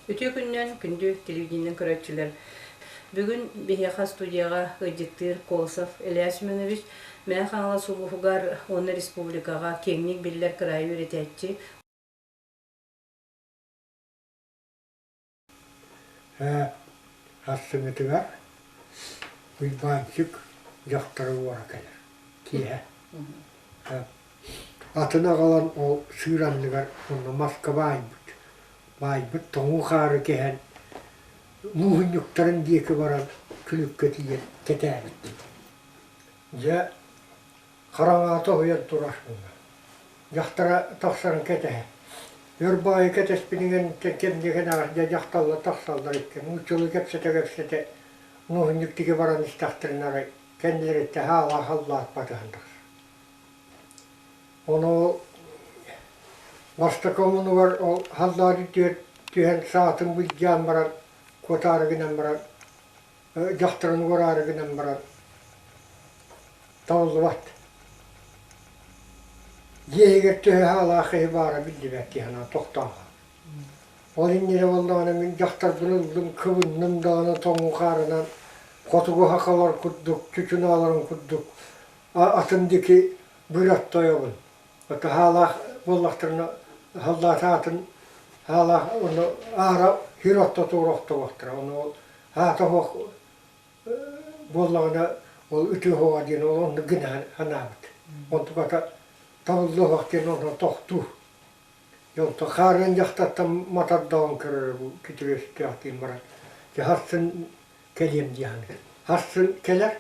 Үтүө күнүнэн, күндү телевидениенэн көрөөччүлэр! Бүгүн биһиэхэ студияҕа ыалдьыттыыр Колосов Илья Семенович Мэҥэ Хаҥалас улууһугар уонна республикаҕа киэҥник биллэр кыраайы үөрэтээччи. Сарсыҥҥытыгар Уйбаанчык дьахтары уора кэлэр киэһэ. Атын аҕалан ол сыыр анныгар онно маска баайбыт. Баайбыт тоҥуу хаары кэһэн мууһунньуктарын диэки баран күлүккэ тиийэн кэтээбит. Дьэ хараҥаҕа тоһуйан турар дьахтара тахсарын кэтэһэ. Өр баҕайы кэтэспитигэр кэмниэ кэнэҕэс дьэ дьахталлар тахсаллар икки нууччалыы кэпсэтэ-кэпсэтэ муоһунньук диэки баран истэхтэринэ арай кэннилэриттэн хаалаах халлаат батыһан тахсар. Ону ол бастакы омунугар ол халлаат үрдүгэр түһэн саатын былдьаан баран куотаары гынан баран дьахтарын уораары гынан баран табыллыбат. Дьиэ иһигэр төһө хаалаах киһи баара биллибэт киһи анаан тохтоон хаалар. Ол иннинэ буоллаҕына мин дьахтарбын ыллым, кыбынным даҕаны тоҥуу хаарынан хотугу сахалар курдук, чучунааларын курдук атын диэки быраттойобун. Ото хаалаах буоллахтарына халлаата атын хаалаах ону аара сир ортотугар охтобохторо. Ону ол аата суох буоллаҕына ол үтүө суоҕа диэн ол оннук гына санаабыт. Онтуката табыллыа суох диэн онно тохтуур. Дьэ онтон хаарыан дьахтартан матардаҕын көрөрө бу күтүрүөстөөх диэн баран дьэ сарсын кэлиэм дии саныыр. Сарсын кэлэр,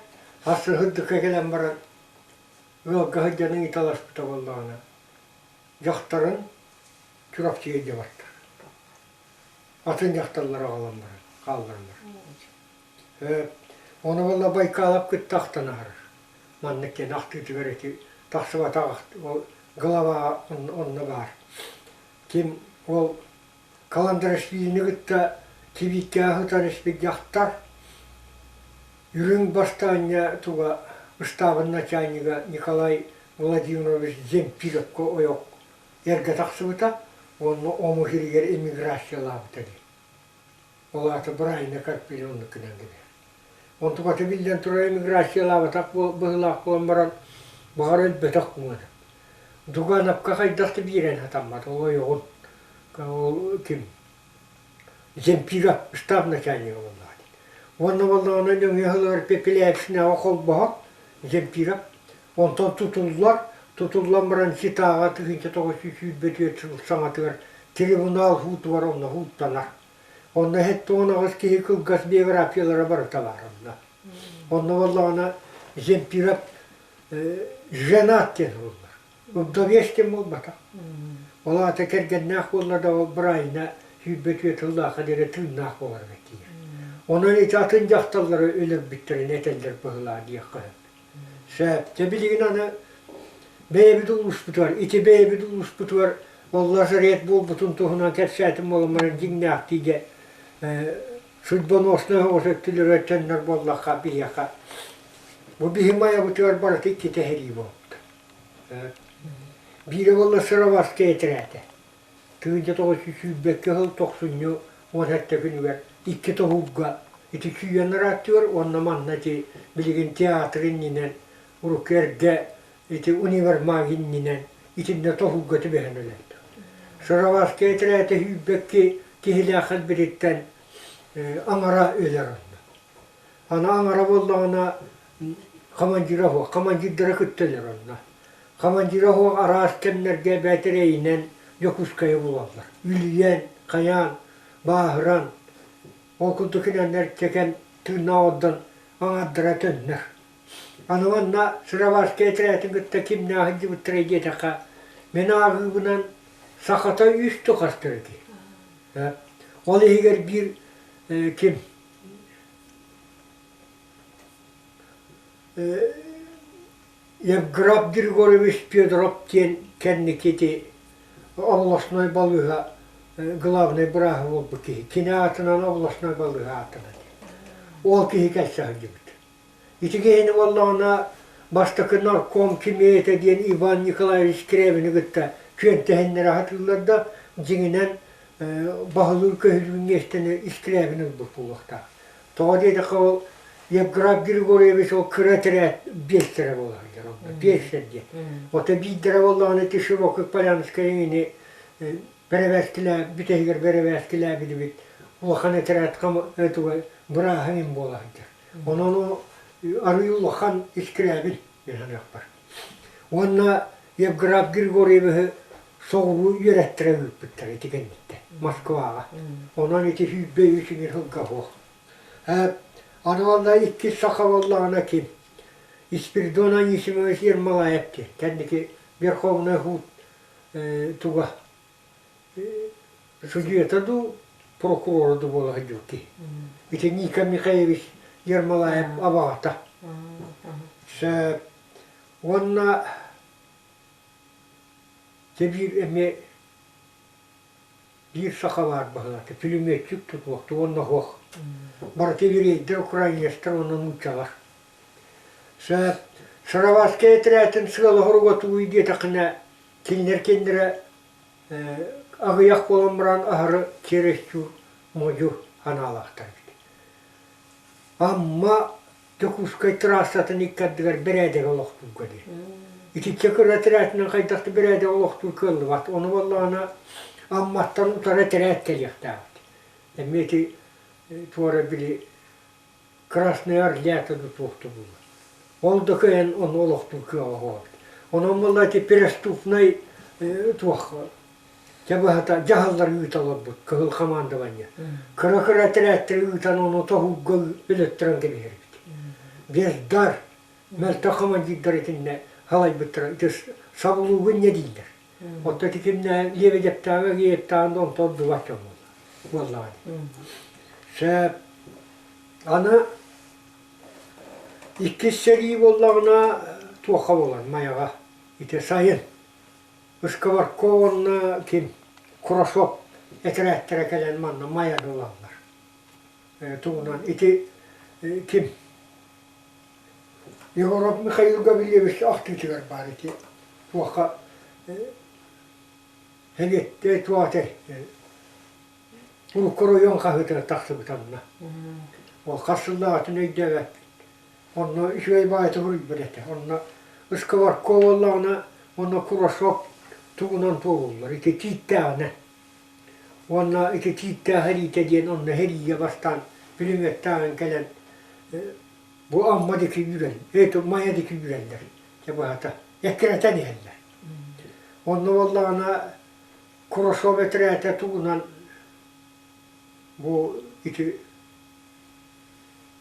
сарсын сырдыкка кэлэн баран ыалга сылдьан ыйыталаспыта буоллаҕына дьахтарын Чурапчыга илдьэ бартар. Атын дьахталлары аҕалан баран хаалларан баран. Ону буолла Байкалов кытта ахтан аһарар. Маннык диэн ахтыытыгар ити тахсыбатах ол глава онно баар. Ким ол Каландарашвилини кытта кибииккэҕэ сытан испит дьахтар Үрүҥ бастаанньа туга ыстаабын начальнига Николай Владимирович Земфировка ойох эргэ тахсыбыта уонна омук иһигэр эмиграциялаабыта дии. Ол аата Брайна Карпин оннук гынан кэбиһэр. Онтуката биллэн турар эмиграциялаабатах быһыылаах буолан баран баҕар өлбөтөх буолар. Дугановка хайдах да биэрэн сатаммат ол ойоҕун ол ким Земфира штаб начальнига буоллаҕа дии. Уонна буоллаҕына нөҥүө сылыгар Пепеляевичнааҕы холбоһор Земфира онтон тутуллар, тутуллан баран Читаҕа 1924 сыл саҥатыгар трибунал суутугар онно сууттанар. Онно 78 киһи кылгас биографиялара барыта баар онно. Онно буоллаҕына Земфира женат диэн буоллар. Вдовец диэн буолбатах. Ол аата кэргэннээх буолла да ол Брайна 24 сыллаахха диэри тыыннаах буоларга тиийэр. Онон ити атын дьахталлары өлөрбүттэрин этэллэр быһылаа диэххэ сөп. Сөп. Дьэ билигин аны бэйэбит улууспутугар, ити бэйэбит улууспутугар ол лазарет буолбутун туһунан кэпсээтим буолан баран дьиҥнээхтии дьэ судьбоноснай оҕус өттүлэрэ төннөр буоллахха биһиэхэ бу биһи майабытыгар барыта иккитэ сэрии буолбута. Биирэ буолла Сыроварскай этэрээтэ. 1922 сыл тохсунньу 17 күнүгэр икки тоһуурга ити сүүйэн арааттыгар уонна манна ити билигин театр иннинэн урукку эргэ ити универмаг иннинэн итиннэ тоһуурга түбэһэн өлөллөр. Сыроварскай этэрээтэ сүүрбэкки киһилээх кэлбититтэн аҥара өлөр онно. Аны аҥара буоллаҕына командира суох, командирдара кытта өлөр онно. Командира суох араас кэмнэргэ бэтэрэйинэн Дьокуускайы булаллар. Үлүйэн, хайаан, бааһыран, ол курдук кинилэр чэкэн тыыннаах ордон аҥардара төннөр. Аны манна Сыроварскай этэрээтин кытта кимнээх сылдьыбыттарай диэтэххэ, мин ааҕыыбынан сахата үс тухастар ити. Ол иһигэр биир ким Евграф Григорьевич Федоров диэн кэнники ити областной балыыһа главнай бырааһа буолбут киһи. Кини аатынан областной балыыһа аатынан. Ол киһи кэлсэ сылдьыбыт. Ити киһини буоллаҕына бастакы нарком кимиэ этэ диэн Иван Николаевич Скрябины кытта күөнтэһиннэрэ сатыыллар да, дьиҥинэн. баһылыыр көһүлүүр миэстэни искирээбин ылбыт буолуохтаах. Тоҕо диэтэххэ ол Евграф Григорьевич ол кыра этэрээт биэстэрэ буола сылдьар онно биэстэр диэн. Ото биирдэрэ буоллаҕына ити Широких Полянскай эҥини бэрэбээскилээ бүтэһигэр бэрэбээскилээбитибит улахан этэрээт туга бырааһа эҥин буола сылдьар. Онон ол арыый улахан искирээбин мин саныахпар. Уонна Евграф Григорьевиһы соҕуруу үөрэттэрэ ыыппыттар ити кэнниттэн Москваҕа. Онон ити 23 иҥир сылга суох. Аны уонна иккис саха буоллаҕына ким? Испирдон Анисимович Ермолаев диэн. Кэнники Верховный суут туга судьуйата дуу, прокурора дуу буола сылдьыбыт киһи. Ити Ника Михайлович Ермолаев абаҕата. Сөп. Уонна дьэ биир эмиэ биир саха баар баһылаата, пулеметчик тутуохтук уонна суох. Барыта еврейдэр, украинецтар уонна нууччалар. Сөп. Сыроватскай этэрээтин сыала-соруга тугуй диэтэххинэ, кинилэр кинилэрэ аҕыйах буолан баран аһары чересчур модьу санаалаахтар эбит. Амма Дьокуускай трассатын икки ардыгар бэрээдэги олохтуурга диэн. Итиччэ кыра этэрээтинэн хайдах да бэрээдэги олохтуур кыаллыбат. Ону буоллаҕына Амматтан утары этэрээт кэлиэхтээхпит. Эмиэ ити туора били Красный Орлята да туох да буолуо. Ол да кыайан ону олохтуур кыаҕа суох эбит. Онон буолла ити преступнай туох Дьэ быһата дьаһаллары ыыта олорбут кыһыл командование. Кыра-кыра этэрээттэри ыытан ону тоһуурга өлөттөрөн кэбиһэрбит. Бездар, мөлтөх командирдар итиннэ халайбыттара ити сабылуугу инньэ дииллэр. Оттон ити кимнэ Лебедевтээҕи Геевтээҕин да онто ордубат дьон буоллаҕа дии. Сөп. Аны иккис сэрии буоллаҕына туохха буолар Майаҕа ити сайын Ыскабарко уонна ким Курашов этэрээттэрэ кэлэн манна Майаны ылаллар. Тугунан ити ким Егоров Михаил Гаврильевич ахтыытыгар баар ити туохха Сэбиэттэ туох этэй урукку оройуон хаһыатыгар тахсыбыт онно. Ол хас сыллааҕытын өйдөөбөппүн. Онно үчүгэй баҕайытык суруйбут этэ. Онно ыскабарка буоллаҕына, онно курашок тугунан туолуллар, ити тииттээҕинэн. Уонна ити тииттээх эриитэ диэн онно сэриигэ бастаан пулеметтааҕын кэлэн бу Амма диэки үүрэн, это Майа диэки үүрэллэр. Дьэ быһата, эккирэтэн иһэллэр. Онно буоллаҕына Курашов этэрээтэ тугунан бу ити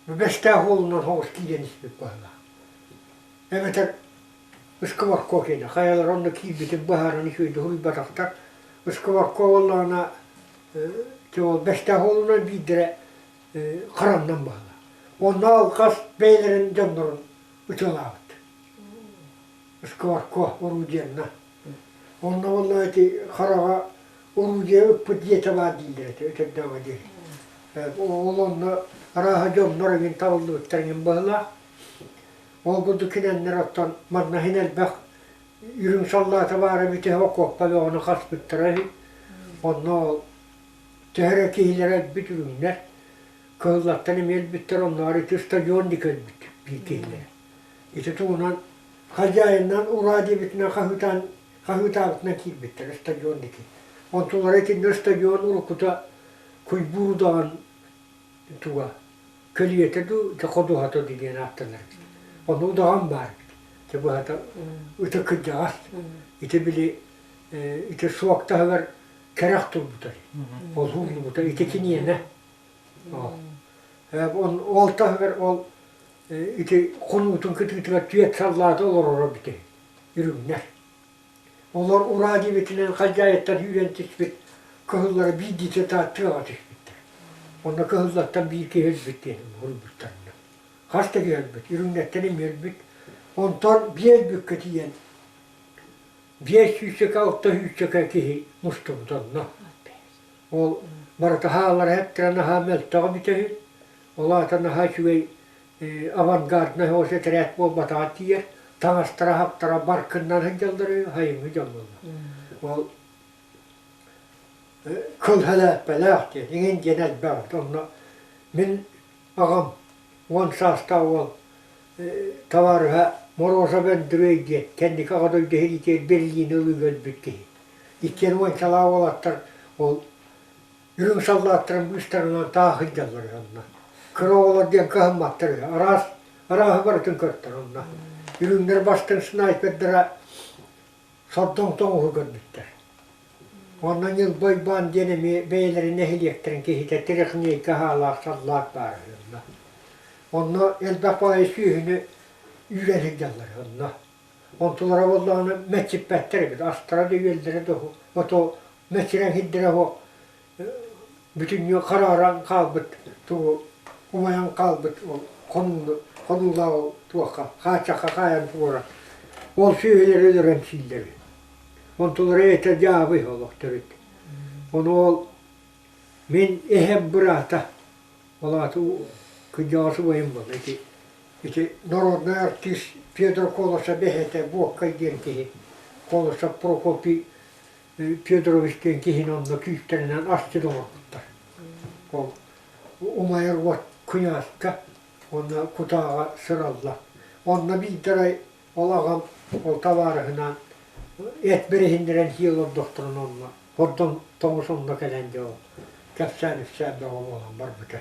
Бэстээх уолунан соҕус киирэн испит быһыылаах. Эбэтэр Ыскыбарко киэнэ хайалара онно киирбитин быһааран үчүгэйдик суруйбатахтар. Ыскыбарко буоллаҕына ол Бэстээх уолунан биирдэрэ хараннан быһыылаах. Онно алҕас бэйэлэрин дьоннорун ытыалаабыт. Ыскыбарко орудиенна. Онно буолла ити хараҕа орудие ыппыт дьиэтэ баар дииллэр этэ өтөрдөөҕө диэри. Ол онно арааһа дьоннор эҥин табыллыбыттар эҥин быһыылаах. Ол курдук кинэннэр оттон манна иһин элбэх үрүҥ саллаата баара эбитэ окуоппа бөҕөнү хаспыттара үһү. Онно ол төһө эрэ киһилэрэ өлбүт үрүҥнэр, кыһыллартан эмиэ өлбүттэр, оннооҕор ити стадион диэки өлбүт биир киһилэрэ. Ити туһунан хозяинынан ураа диэбитинэн хаһыытаан хаһыытаабытынан киирбиттэр стадион диэки. Онтулара итиннэ стадион уруккута Куйбуур удаҕан туга көлүйэтэ дуу, дьэ ходуһата дуу диэн ааттанар эбит. Ону удаҕан баар эбит. Дьэ быһата ыта кырдьаҕас. Ити били ити суок таһыгар кэрэх турбута. Ол һууллубута. Ити киниэнэ. Ол таһыгар ол ити хонуутун кытыытыгар түөрт саллаата олороро эбитэ үрүҥнэр. Олор ураа диэбитинэн хадьаайыттан үүрэн түспүт кыһыллара биирдиитэ тыаҕа түспүттэр. Онно кыһыллартан биир киһи өлбүт диэн суруйбуттарына. Хас да киһи өлбүт, үрүҥнэртэн эмиэ өлбүт. Онтон биэ өлбүккэ тиийэн биэс сүүсчэкэ, алта сүүсчэкэ киһи мустубут онно. Ол барыта хааллара эптэрэ наһаа мөлтөҕө эбитэ үһү. Ол аата наһаа үчүгэй авангарднай соҕус этэрээт буолбатаҕар тиийэр. Таҥастара-хаптара баркыннан сылдьаллар үһү, сайыҥҥы дьон буолла. Ол Кыл сэлээппэлээх диэн иҥин диэн элбэх онно мин аҕам уон саастаах уол табаарыһа Морозов Өндүрүөй диэн кэнники Аҕа дойду сэриитигэр Берлини ылыыга өлбүт киһи. Иккиэн уончалаах уолаттар ол үрүҥ саллааттарын быыстарынан таах сылдьаллар үһү онно. Кыра оҕолор диэн кыһамматтар үһү. Араас арааһы барытын көртөр онно. Үрүҥнэр бастыҥ снайпердара сордоҥ тоҥуһу көрбүттэр. Онно Ньылба Уйбаан диэн эмиэ бэйэлэрин нэһилиэктэрин киһитэ Трехнейка хаалаах саллаат баар үһү онно. Онно элбэх баҕайы сүөһүнү үүрэн сылдьаллар үһү онно. Онтулара буоллаҕына мэччиппэттэр эбит, астара да үөллэрэ да ото мэччирэҥ сирдэрэ суох бүтүннүү харааран хаалбыт тугу умайан хаалбыт ол хонууну хонуулаах туохха хааччахха хаайан туруоран ол сүөһүлэри өлөрөн сииллэр үһү. Онтулара этэ дьаабый олох төрүт. Ону ол мин эһэм быраата ол аата кырдьаҕас убайым буолла ити ити народный артист Федор Колосов эһэтэ Буоккай диэн киһи Колосов Прокопий Федорович диэн киһини онно күүстэринэн асчыт оҥорбуттар. Ол умайар уот куйааска уонна кутааҕа сыралла. Онно биирдэрэ ол аҕам ол табаарыһынаан эт бэриһиннэрэн сии олордохторуна онно хордон тоҥус онно кэлэн дьэ ол кэпсээн-ипсээн бөҕө буолан барбыта.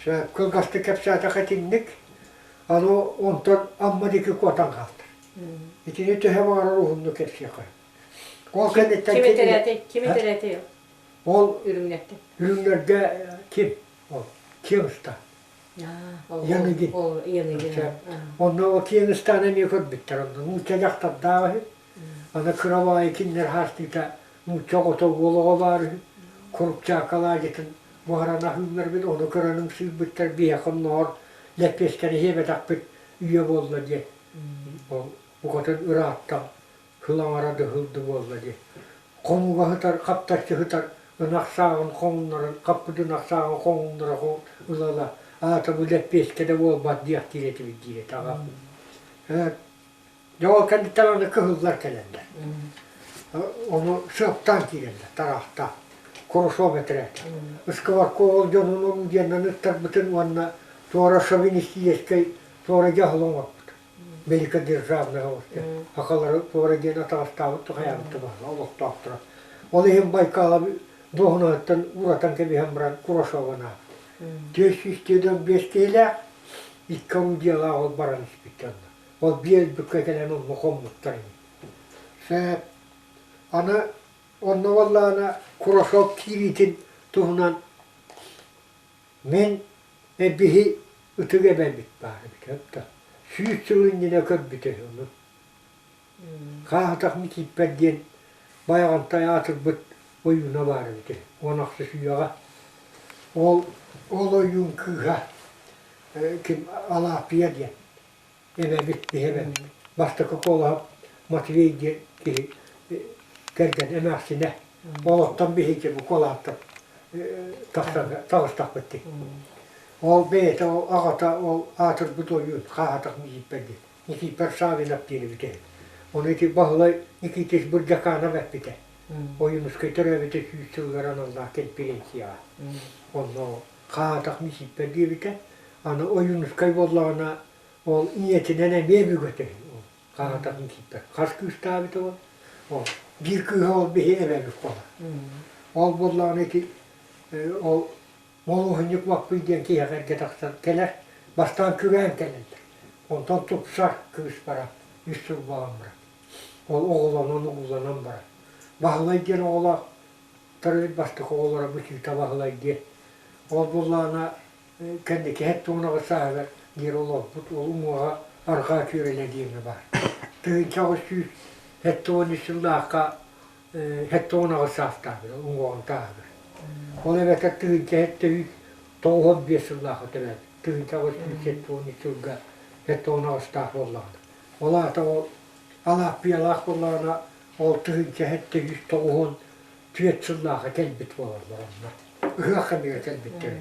Сөп кылгастык кэпсээтэххэ итинник. Аны онтон Амма диэки куотан хаалтар. Итини төһө баҕарар уһуннук кэпсиэххэ. Ол кэнниттэн Ким этэрээтэй? Ким этэрээтэй ол үрүҥнэртэн? Үрүҥнэргэ ким? Ол киэҥ ыстаан. Яныгин. Ол Яныгин. Онно ол киэҥ ыстааны эмиэ көрбүттэр. Онно нуучча дьахтардаах үһү. Аны кыра кинилэр хаастыыта нуучча оҕото уол оҕо баар үһү. Курупчаакалаадьытын буһаран аһыыллар эбит, ону көрөн ымсыырбыттар, биһиэхэ оннооҕор лэппиэскэни сиэбэтэхпит үйэ буолла диэн. Ол букатын ыраатта, сыл аҥара да сылды буолла дии. Хонууга сытар, хаптаччы сытар ынах сааҕын хоҥуннаран, хаппыт ынах сааҕын хоҥуннара ыла-ыла, аата бу лэппиэскэ да буолбат диэхтиир этибит диир этэ аҕам. Дьэ ол кэнниттэн аны кыһыллар кэлэллэр. Ону сыаптаан киирэллэр, тараахтаан. Курусов этэрээт. Ыскыбарка ол дьонун орудиеннан ыттарбытын уонна туора шовинистическэй туора дьаһал оҥорбут. Великодержавная сахалары туора диэн атаҕастаабыт хайаабыт да олохтоохторо. Ол иһин Байкала дуоһунаһыттан уратан кэбиһэн баран Курашованы 405 киһилээх икки орудиелаах ол баран испит дьонно. Ол биэ өлбүккэ кэлэн онно хоммуттар ини. Сөп. Аны онно буоллаҕына Курашов киириитин туһунан Мин эбиһи ытык эбэбит баар эбит да 100 сыл иннинэ көрбүтэ үһү ону. Хааһытах Микииппэр диэн Байаҕантай аатырбыт ойууна баар эбит үһү 16 үйэҕэ. Ол ол ойуун кыыһа ким Алааппыйа диэн эбэбит, биһи эбэбит. Бастакы куолаһа Матвей диэн киһи кэргэн эмээхсинэ. Олохтон биһиги бу куолаһыттан таҕыстахпыт дии. Ол бэйэтэ ол аҕата ол аатырбыт ойуун Хааһатах Никииппэр диэн. Никииппэр Савинов диэн эбитэ үһү. Ону ити Баһылай Никитич Бырдьакаанап эппитэ. Ойуунускай төрөөбүтэ 100 сылыгар аналлаах конференцияҕа. Онно Хааһатах Никииппэр диэбитэ. Аны Ойуунускай буоллаҕына ол ийэтинэн эмиэ бүгэтэ үһү ол Хаһатах Никииппэр. Хас кыыстаабыта ол? Ол биир кыыһа ол биһи эбэбит буолар. Ол буоллаҕына ити ол Молуоһунньук Маппый диэн киһиэхэ эргэ тахсан кэлэр. Бастаан күрээн кэлэллэр. Онтон тупсар кыыс баран, үс сыл буолан баран. Ол оҕолонон угуланан баран. Баһылай диэн оҕолоох төрөөбүт бастакы оҕолоро Бычыыта Баһылай диэн. Ол буоллаҕына кэнники 78 сааһыгар диэри олорбут ол уҥуоҕа арҕаа күөрэлэ диэҥҥэ баар. 1873 сыллаахха 78 саастаах уҥуоҕун тааһыгар. Ол эбэтэр 1795 сыллаахха төрөөбүт. 1873 сылга 78-таах буоллаҕына. Ол аата ол Алааппыйалаах буоллаҕына ол 1794 сыллаахха кэлбит буолаллар онно. Ыһыах кэмигэр кэлбиттэр.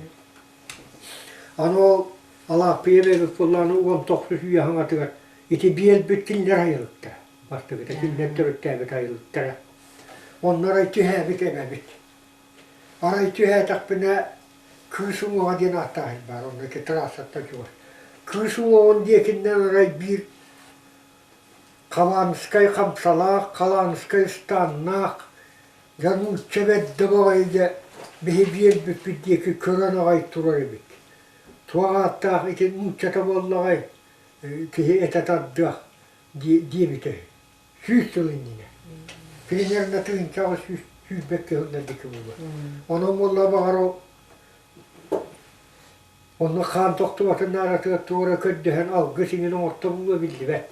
Аны ол Алааппыйа эбэбит буоллаҕына 19 үйэ хаҥатыгар ити биэлбит кинилэр айылыктара. Бастакыта кинилэр төрүттээбит айылыктара. Онно арай түһээбит эбэбит. Арай түһээтэхпинэ Кыыс уҥуоҕа диэн ааттаах баар, онно ити трассаттан чугас. Кыыс уҥуоҕун диэкиннэн арай биир Халаанскай хамсалаах, Халаанскай ыстааннаах, дьэ нуучча бэрдэ баҕайы дьэ биһи биэрбиппит диэки көрөн аҕай турар эбит. Туох ааттаах ити нууччата буоллаҕай, киһи этэ тардыах диэбитэ үһү. 100 сыл иннинэ. Примерно 1822 сыллар диэки буолуо. Онон буолла баҕар ол онно хаан тохтубатын нааратыгар туора көрдөһөн алгыс иҥин оҥорто буолуо биллибэт.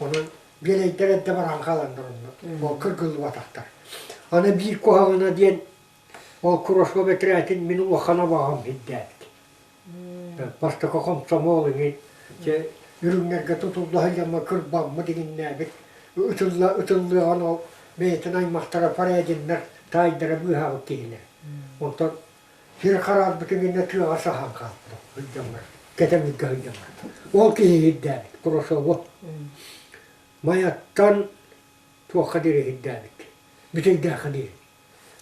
Онон биэлэйдэр эрдэ баран хааланнар онно. Ол кыргыллыбатахтар. Аны биир куһаҕана диэн ол Курошко бэтэрээтин мин улахан абаҕам сирдээбит. Бастакы хомсомуол иҥин дьэ үрүҥнэргэ тутулла сылдьаммын кырбаммыт иҥиннээбит ытылла ытыллыаҕын ол бэйэтин аймахтара Порядиннар таайдара быыһаабыт киһилэр. Онтон сир хараарбыт иҥиннэ тыаҕа саһан хаалбыт сылдьаллар кэтэмилгэ сылдьаллар. Ол киһи ирдээбит Курашову. Майаттан туохха диэри ирдээбит Бүтэйдээххэ диэри.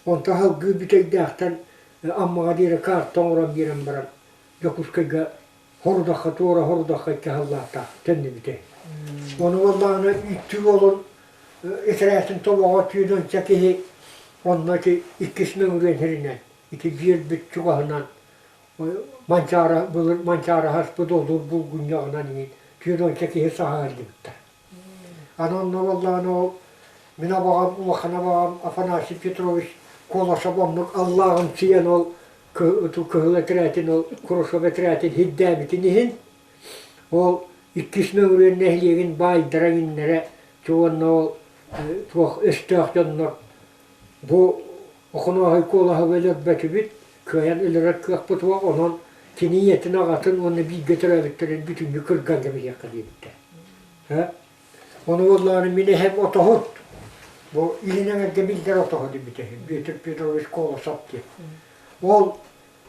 Онтон салгыы Бүтэйдээхтэн Аммаҕа диэри каарта оҥорон биэрэн баран Дьокуускайга хорудахха туора хорудахха икки халлааттаах төннүбүтэ. Ону буоллаҕына үттүү уолун этэрээтин тобоҕо түүнүнчэ киһи онно ити иккис мөҥүрүөн сиринэн ити биэрбит чугаһынан Манчаара былыр Манчаара хаспыт олуур булгунньаҕынан иҥин түүнүнчэ киһи саһа сылдьыбыттар. Аны онно буоллаҕына ол мин абаҕам, улахан абаҕам Афанасий Петрович Колосов оннук аллааҕымсыйан ол кыһыл этэрээтин ол Курашов этэрээтин сирдээбитин иһин ол иккис Мөҥүрүөн нэһилиэгин баайдара иҥиннэрэ уонна ол туох өстөөх дьоннор бу Охонооһой Куолаһовы өлөрбөтүбүт, кыайан өлөрөр кыахпыт суох, онон кини ийэтин, аҕатын уонна бииргэ төрөөбүттэрин бүтүннүү кырган кэбиһиэххэ диэбиттэр. Ону буоллаҕына мин эһэм отоһут, бу илин эҥэргэ биллэр отоһут эбитэ үһү, Петр Петрович Колосов диэн. Ол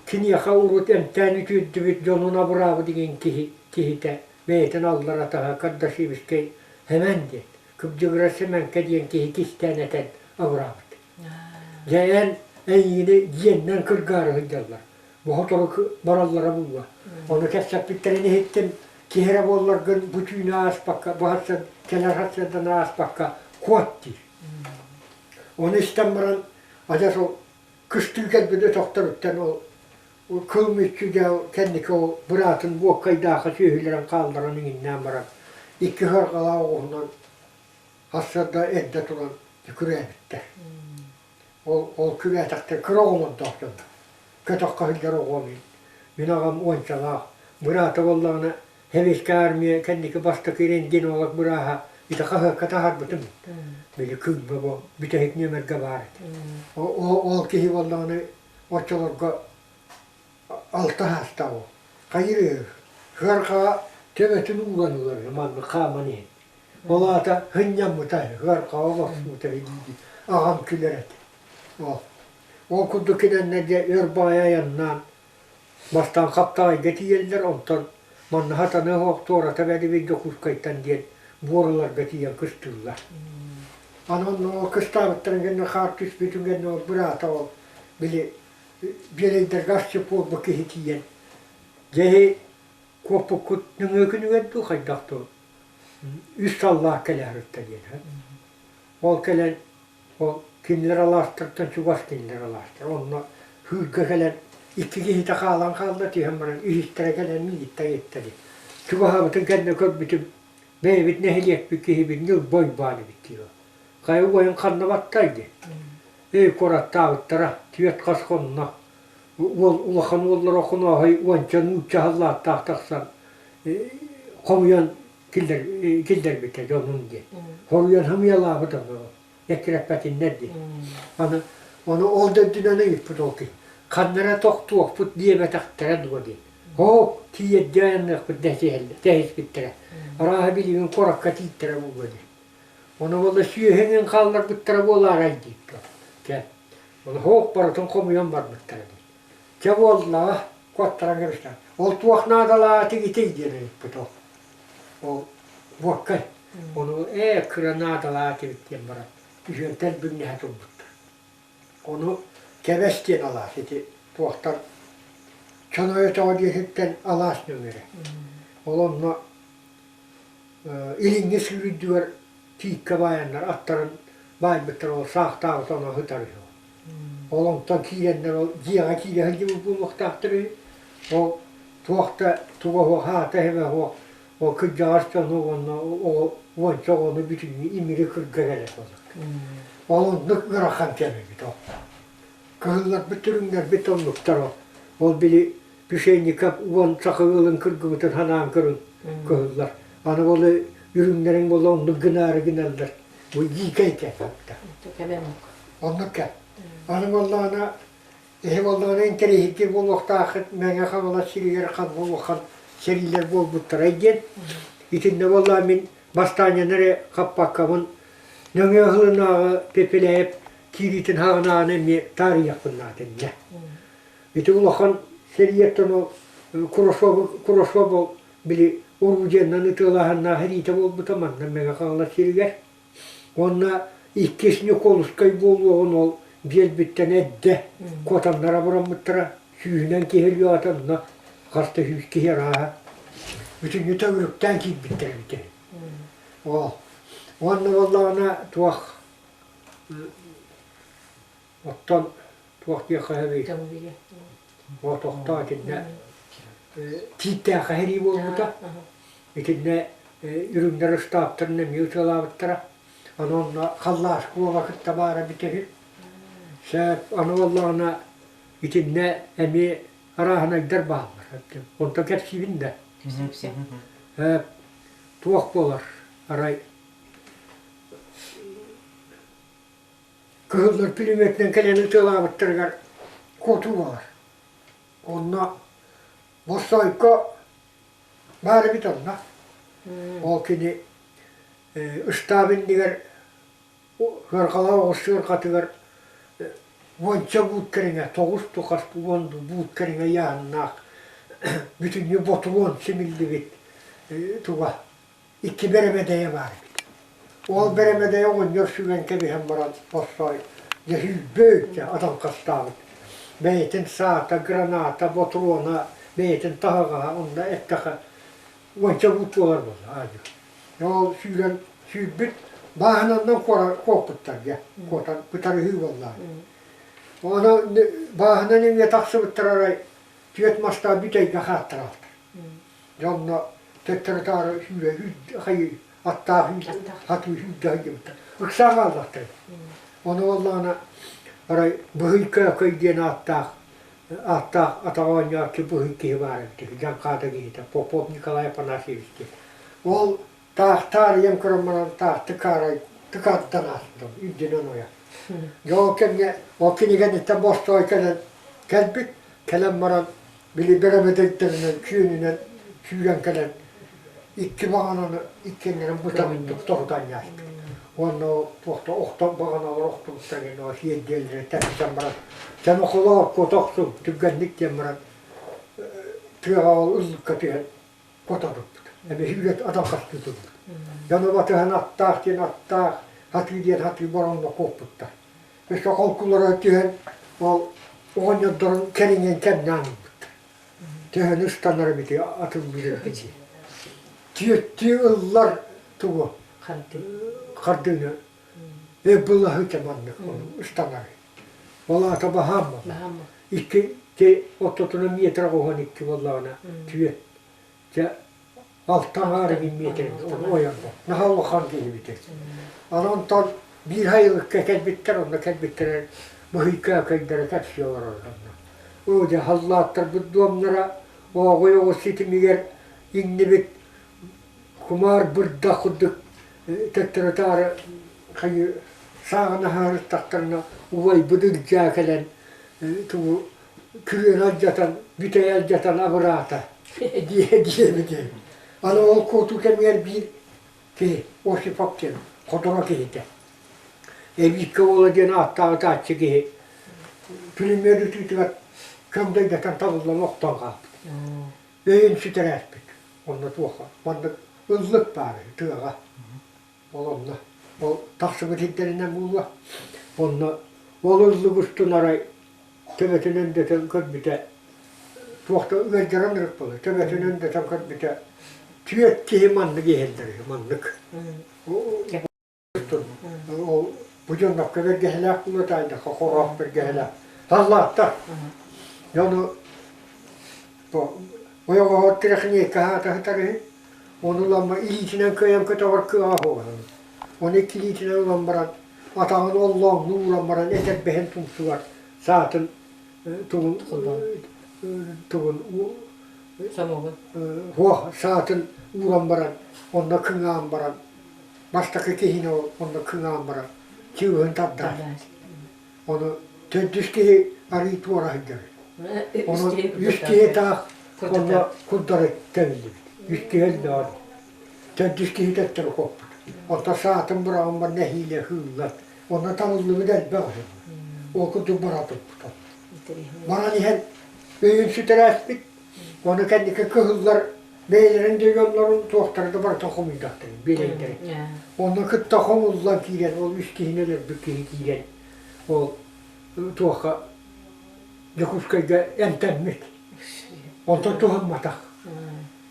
киниэхэ урут эмтээн үтүөрдүбүт дьонун абыраабыт диэн киһи киһитэ бэйэтин аллар атаһа Кардашевскай Сэмэн диэн, Кыбдьыгыра Сэмэҥкэ диэн киһи кистээн этэн абыраабыт. Дьэ эн эйиини дьиэннэн кыргаары сылдьаллар. Бу сотору бараллара буолуо. Ону кэпсэппиттэрин иһиттим. Киһи эрэ буолларгын бу түүнү ааспакка, бу сарсыарда, кэлэр сарсыарданы ааспакка куот диир. Ону истэн баран адьас ол кыстыы кэлбит өтөхтөрүттэн ол кыл мүччү дьэ кэнники ол быраатын буоккайдаахха сүөһүлэрин хаалларан иҥиннээн баран икки сыарҕалаах оҕуһунан Сарсыарда эрдэ туран күрээбиттэр. Ол, ол күрээтэхтэр кыра оҕолордоох дьоннор. Көтөххө сылдьар оҕом мин аҕам уончалаах, быраата буоллаҕына Сэбиэскэй армия кэнники бастакы рентгенолог бырааһа ити хаһыакка таһаарбытым. Били кыылба бу бүтэһик нүөмэргэ баар этэ. Ол, ол киһи буоллаҕына оччолорго алта саастаах уол. Хайыр сыарҕаҕа төбөтүн ууран ылар маннык хааман иһэн. Ол аата һынньаммыта, ыархаҕа олорсубута дии аҕам күлэр этэ. Ол, ол курдук кинэннэр дьэ өр баҕайы айаннаан бастаан Хаптаҕайга тиийэллэр, онтон манна сатаныах оһох туората бэрибит Дьокуускайтан диэн буоруларга тиийэн кыстыыллар. Аны онно ол кыстаабыттарын кэннэ хаар түспүтүн кэннэ ол быраата ол били биэрэйдэргэ асчыт буолбут киһи тиийэн дьэ куоппуккут нөҥүө күнүгэр дуу хайдах дуу үс саллаах кэлэ сырытта диэн. Ол кэлэн ол кинилэр алаастартан чугас кинилэр алаастар. Онно һыырга кэлэн икки киһитэ хаалан хаалла түһэн баран үһүстэрэ кэлэн миигиттэн ыйытта дии. Чугаһаабытын кэннэ көрбүтүм бэйэбит нэһилиэкпит киһибит Ньылба Уйбаан эбит дии. Хайа убайын ханна баттай дии. Эй куораттаабыттара түөрт хас хонно. Уол улахан уоллара Охонооһой уонча нуучча халлааттаах тахсан хомуйан киллэрбитэ дьонун диэн. Хоруйан хамыйалаабыт ону эккирэппэтиннэр диэн. Аны ону ол да үрдүнэн ыйыппыт ол киһи. Ханна эрэ тохтуохпут диэбэтэхтэрэ дуо диэн. Оо, тиийэрдии айанныахпыт дэһиспиттэрэ. Арааһа билигин куоракка тиийтэрэ буолуо диэн. Ону буолла сүөһү хаалларбыттара буолаарай диир. Кэл. Ону һоох барытын хомуйан барбыттара дии. Чэ буоллаҕа, куоттаран кэбистэ. Ол туох наадалаах итий диэн ыйыппыт ол. Ол буоккай. Ону ээ кыра наадалаах этибит диэн баран үһүөн тэлбиҥнэһэ турбуттар. Ону Кэбэс диэн алаас ити туохтан Чонойо тоҕо диэһиттэн алаас нөҥүөрэ. Ол онно илиҥҥи сүүрдүгэр тииккэ баайаннар аттарын баайбыттар ол саахтаабыт ону сытар үһү. Ол онтон киирэннэр ол дьиэҕэ киирэ сылдьыбыт буолуохтаахтар үһү. Ол туох да туга суох аата эһэбэ суох ол кырдьаҕас дьону уонна оҕо уонча оҕону бүтүннүү имири кырга кэлэ буолар. Ол оннук ыарахан кэм эбит ол. Кыһылларбыт түрүҥнэрбит оннуктар ол. Ол били Пшенников уон саха ыалын кыргыбытын санаан көрүҥ кыһыллар. Аны ол үрүҥнэриҥ буола оннук гынаары гыналлар. Бу дьиикэй кэм. Оннук кэм. Аны буоллаҕына Эһи буоллаҕына интэриэһиргиир буолуохтааххыт Мэҥэ Хаҥалас сиригэр ханна улахан сэриилэр буолбуттарай диэн. Итиннэ буоллаҕа мин бастаанньаны эрэ хаппаккабын нөҥүө ыһылынааҕы Пепеляев киириитин хаҕынааҕыны эмиэ таарыйыахпын наада иннэ. Ити улахан сэрииттэн ол Курашов ол били орудиеннан ытыалааһыннаах сэриитэ буолбута манна Мэҥэ Хаҥалас сиригэр. Уонна иккис Ньукуолускай буолуоҕун ол биэрбиттэн эрдэ куотаннара бураммыттара сүүһүнэн киһи өлүөҕэ онно хас да сүүс киһи арааһа бүтүннүү төгүрүктээн киирбиттэр эбит Ол уонна буоллаҕына туох оттон туох диэххэ сөбүй Отохтоо итиннэ тииттээххэ сэрии буолбута. Итиннэ үрүҥнэр ыстааптарын эмиэ ытыалаабыттара. Аны онно Халлааскы уола кытта баара эбитэ үһү. Сөп, аны буоллаҕына итиннэ эмиэ арааһынайдар бааллар. Онтон кэпсиибин да. Туох буолар, арай Кыһыллар пулеметынан кэлэн ытыалаабыттарыгар куотуу баҕар. Онно Боссоойко баар эбит онно. Ол кини ыстаап иннигэр сыарҕалаах оҕус сыарҕатыгар уонча буут кэриҥэ, тоҕус тухас уон буут кэриҥэ ыйааһыннаах бүтүннүү ботуруон симиллибит туга икки бэрэмэдэйэ баар эбит. Ол бэрэмэдэйэ оҕонньор сүгэн кэбиһэн баран Боссоой дьэ сүүрбэ өйдө аталкастаабыт. Бэйэтин саата, граната, ботуруона, бэйэтин таһаҕаһа онно эттэхэ уонча буут буолар буолла аадьы. Ол сүүрэн сүүрбүт бааһынаннан куоппуттар дьэ куотан кытарыһыы буолла. Ону бааһынан эмиэ тахсыбыттар арай түөрт мастаах бүтэйгэ хааттараалтар. Дьэ онно төттөрү-таары сүүрэ хайыы аттаах хатыы сүүрдэ сылдьыбыттар. Ыксаан хааллахтар. Ону буоллаҕына арай Быһый Көөкөй диэн ааттаах ааттаах атаҕа оонньооччу быһый киһи баар эбит Дьаҥхаада киһитэ Попов Николай Афанасьевич диэн. Ол таах таарыйан көрөн баран таах тыкаарай тыкааттан ааспытым үрдүнэн ойо. Дьэ ол кэмҥэ ол кинигэниттэн бостуой кэлэн кэлбит кэлэн баран били бэрэмэдэйдэринэн күөнүнэн сүүрэн кэлэн икки баҕананы иккиэннэрин бытаммыт тоһутан ньааспыт уонна туохта охтон баҕаналар охтубуттар диэн сиэрдиэллэрэ тэпсэн баран чанохолоор куота охсуҥ түргэнник диэн баран тыаҕа ол ыллыкка түһэн куота турбут эмиэ сүүрэ аталхастыы турбут дьону батыһан аттаах диэн аттаах хатыы диэн хатыы боронно куоппуттар Өссө холкулара түһэн ол оҕонньордорун кэриҥин кэмнээн ылбыттар. Төһөнү ыстанар эбити атыллыыр эбити. Түөттүү ыллар тугу хардыыны былаһыта маннык ыстанар. Ол аата баһаам буолла. Икки ортотунан метр 12 буоллаҕына түөт. Дьэ алта аҥаар миэтэрэ ойорбо. Наһаа улахан киһибит. Аны онтон биир сайылыкка кэлбиттэр, онно кэлбиттэрэ быһыйка көйдөрө кэпсии олороллор. Оо дьэ халлааттарбыт дуомнара ооҕуй оҕус ситимигэр иҥнибит кумаар бырдах курдук төттөрү-таары хайыы сааҕын аһаарыттахтарына убайбыт Ылдьаа кэлэн тугу күрүөнү алдьатан, бүтэйи алдьатан абыраата диэбитэ. Аны ол куотуу кэмигэр биир киһи, Осипов диэн, хоторо киһитэ. Эбииккэ уола диэн ааттаах ытааччы киһи пулемет ытыытыгар көҥдөйдэтэн табыллан охтон хаалбыт. Өйүн сүтэрээспит. Онно туоха маннык ыллык баар тыаҕа. Ол онно ол тахсыбыт сирдэринэн буолуо. Онно Ол ыллык устун арай төбөтүнэн дэтэн көрбүтэ, туох да ыалдьаран ырык буолар, төбөтүнэн дэтэн көрбүтэ, түөрт киһи маннык иһэллэр үһү, маннык. Ол бу дьоннокко бэргэһэлээх буолуо таайдахха хороох бэргэһэлээх. Саллааттар. Дьону ойоҕоһор тирэхиниэккэ аһаата сытар үһү. Ону ыламма илиитинэн кыайан көтөҕөр кыаҕа суоҕа. Ону икки илиитинэн ылан баран атаҕын оллооҥнуу ууран баран этэрбэһин тумсугар саатын тугун тугун суох саатын ууран баран онно кыҥаан баран бастакы киһини ол онно кыҥаан баран чыыһын тардаат ону төрдүс киһи арыый туора сылдьар ону үс киһи таах онно курдары тэбиллибит үс киһи өллөҕө Төрдүс киһи төттөрү куоппут. Онтон саатын быраҕан бар нэһиилэ ыһыыллар. Онно талыллыбыт элбэх үһү. Ол курдук бара турбута. Баран иһэн өйүн сүтэрээспит. Ону кэнники кыһыллар бэйэлэрин да дьоннорун туохтара да барытын хомуйдахтарын биэлэйдэрин. Онно кытта хомуллан киирэн ол үс киһини өлөрбүт киһи киирэн ол туохха Дьокуускайга эмтэммит. Онтон туһамматах.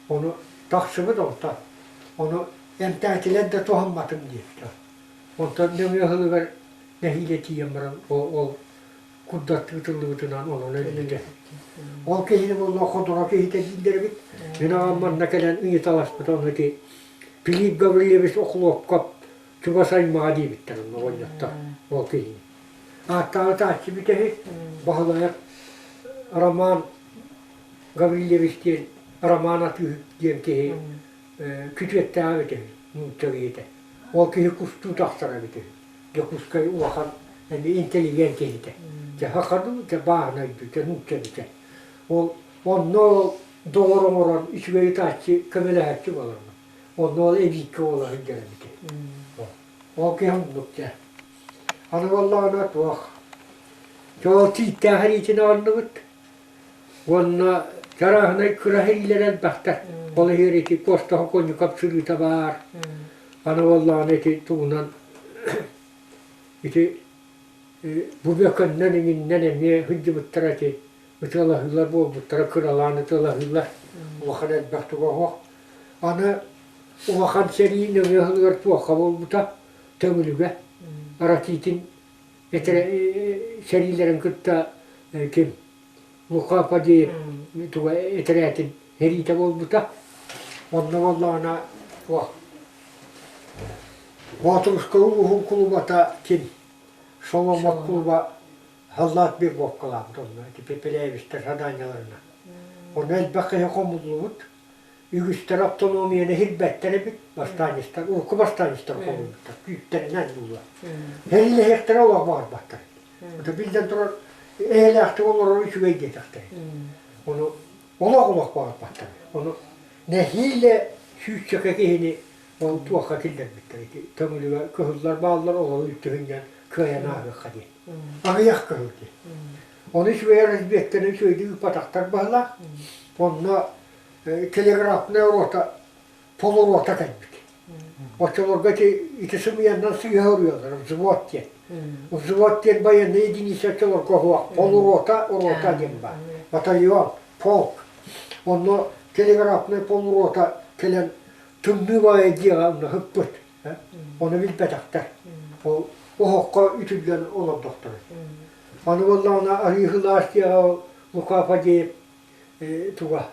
Ону тахсыбыт онтон. Ону эмтээтилэр да туһамматым диэбитэ. Онтон нөҥүө сылыгар нэһиилэ тиийэн баран ол курдаттыы тыллыбытынан онон өлбүтэ. Ол киһини буолла ходоро киһитэ дииллэр эбит. Мин аҕам манна кэлэн ыйыталаспыта ону ити Филипп Гаврильевич Охлопков чугас аймаҕа диэбиттэр онно оҕонньоттор ол киһини. Ааттаабыт бүтэһик Баһылайап Роман Гаврильевич диэн Роман Атыыһыт диэн киһи күтүөттээҕэ эбитэ үһү, нуучча киһитэ. Ол киһи кустуу тахсара эбитэ үһү. Дьокуускай улахан эмиэ интеллигент киһитэ. Дьэ саха дуу, дьэ бааһынай дуу, дьэ нуучча эбитэ. Ол онно ол доҕор оҥорон үчүгэй ытааччы, көмөлөһөөччү буолар. Онно ол эбииккэ буола сылдьар эбитэ. Ол киһи оннук дьэ. Аны буоллаҕына туох, дьэ ол тииттээх эриитин ооннубут. Уонна чарааһынай кыра иһиллэр элбэхтэр. Ол иһигэр ити Куоста Хокуонньукап сырыыта баар. Аны буоллаҕына ити тугунан ити бу бөкөннөн иҥиннэн эмиэ сылдьыбыттара ити ытыалаһыылар буолбуттара кыралаан ытыалаһыылар улахан элбэх туга суох. Аны улахан сэрии нөҥүө сылыгар туохха буолбута Төҥүлүгэ Ракитин сэриилэрин кытта ким Лука Фадеев туга этэрээтин сэриитэ буолбута. Онно буоллаҕына туох Боотурускай улууһун кулубата ким Соломон кулуба Саллаат Бекбовкалаабыт онно ити Пепеляевичтар садаанньаларына. Онно элбэх киһи хомуллубут. Үгүстэр автономияны иһирбэттэр эбит, бастаанньыстар, урукку бастаанньыстар хомуйбуттар, күүттэринэн буолуо. Сэриилэһиэхтэрэ олох баҕарбаттар. Это биллэн турар, эйэлээхтик олорор үчүгэй диэтэхтэр. Ону олох-олох баҕарбаттар. Ону нэһиилэ сүүсчэкэ киһини ол туохха киллэрбиттэр ити төҥүлүгэ кыһыллар бааллар олору үттүһүнньэн кыайан ааһыахха диэн. Аҕыйах кыһыл диэн. Ону үчүгэй разведканы үчүгэйдик ыыппатахтар баһылаах. Онно телеграфнай рота полурота кэлбит. Оччолорго ити, ити сымыйаннан сыыһа уруйаллар, взвод диэн. Взвод диэн байыаннай единица оччолорго суох, полурота, рота диэн баар. Батальон, полк. Онно телеграфнай полурота кэлэн тымныы баайы дьиэҕэ онно сыппыт. Ону билбэтэхтэр. Ол оһоххо үтүллэн олордохторо. Аны буоллаҕына Арыыһылаас дьиэҕэ Лука Фадеев туга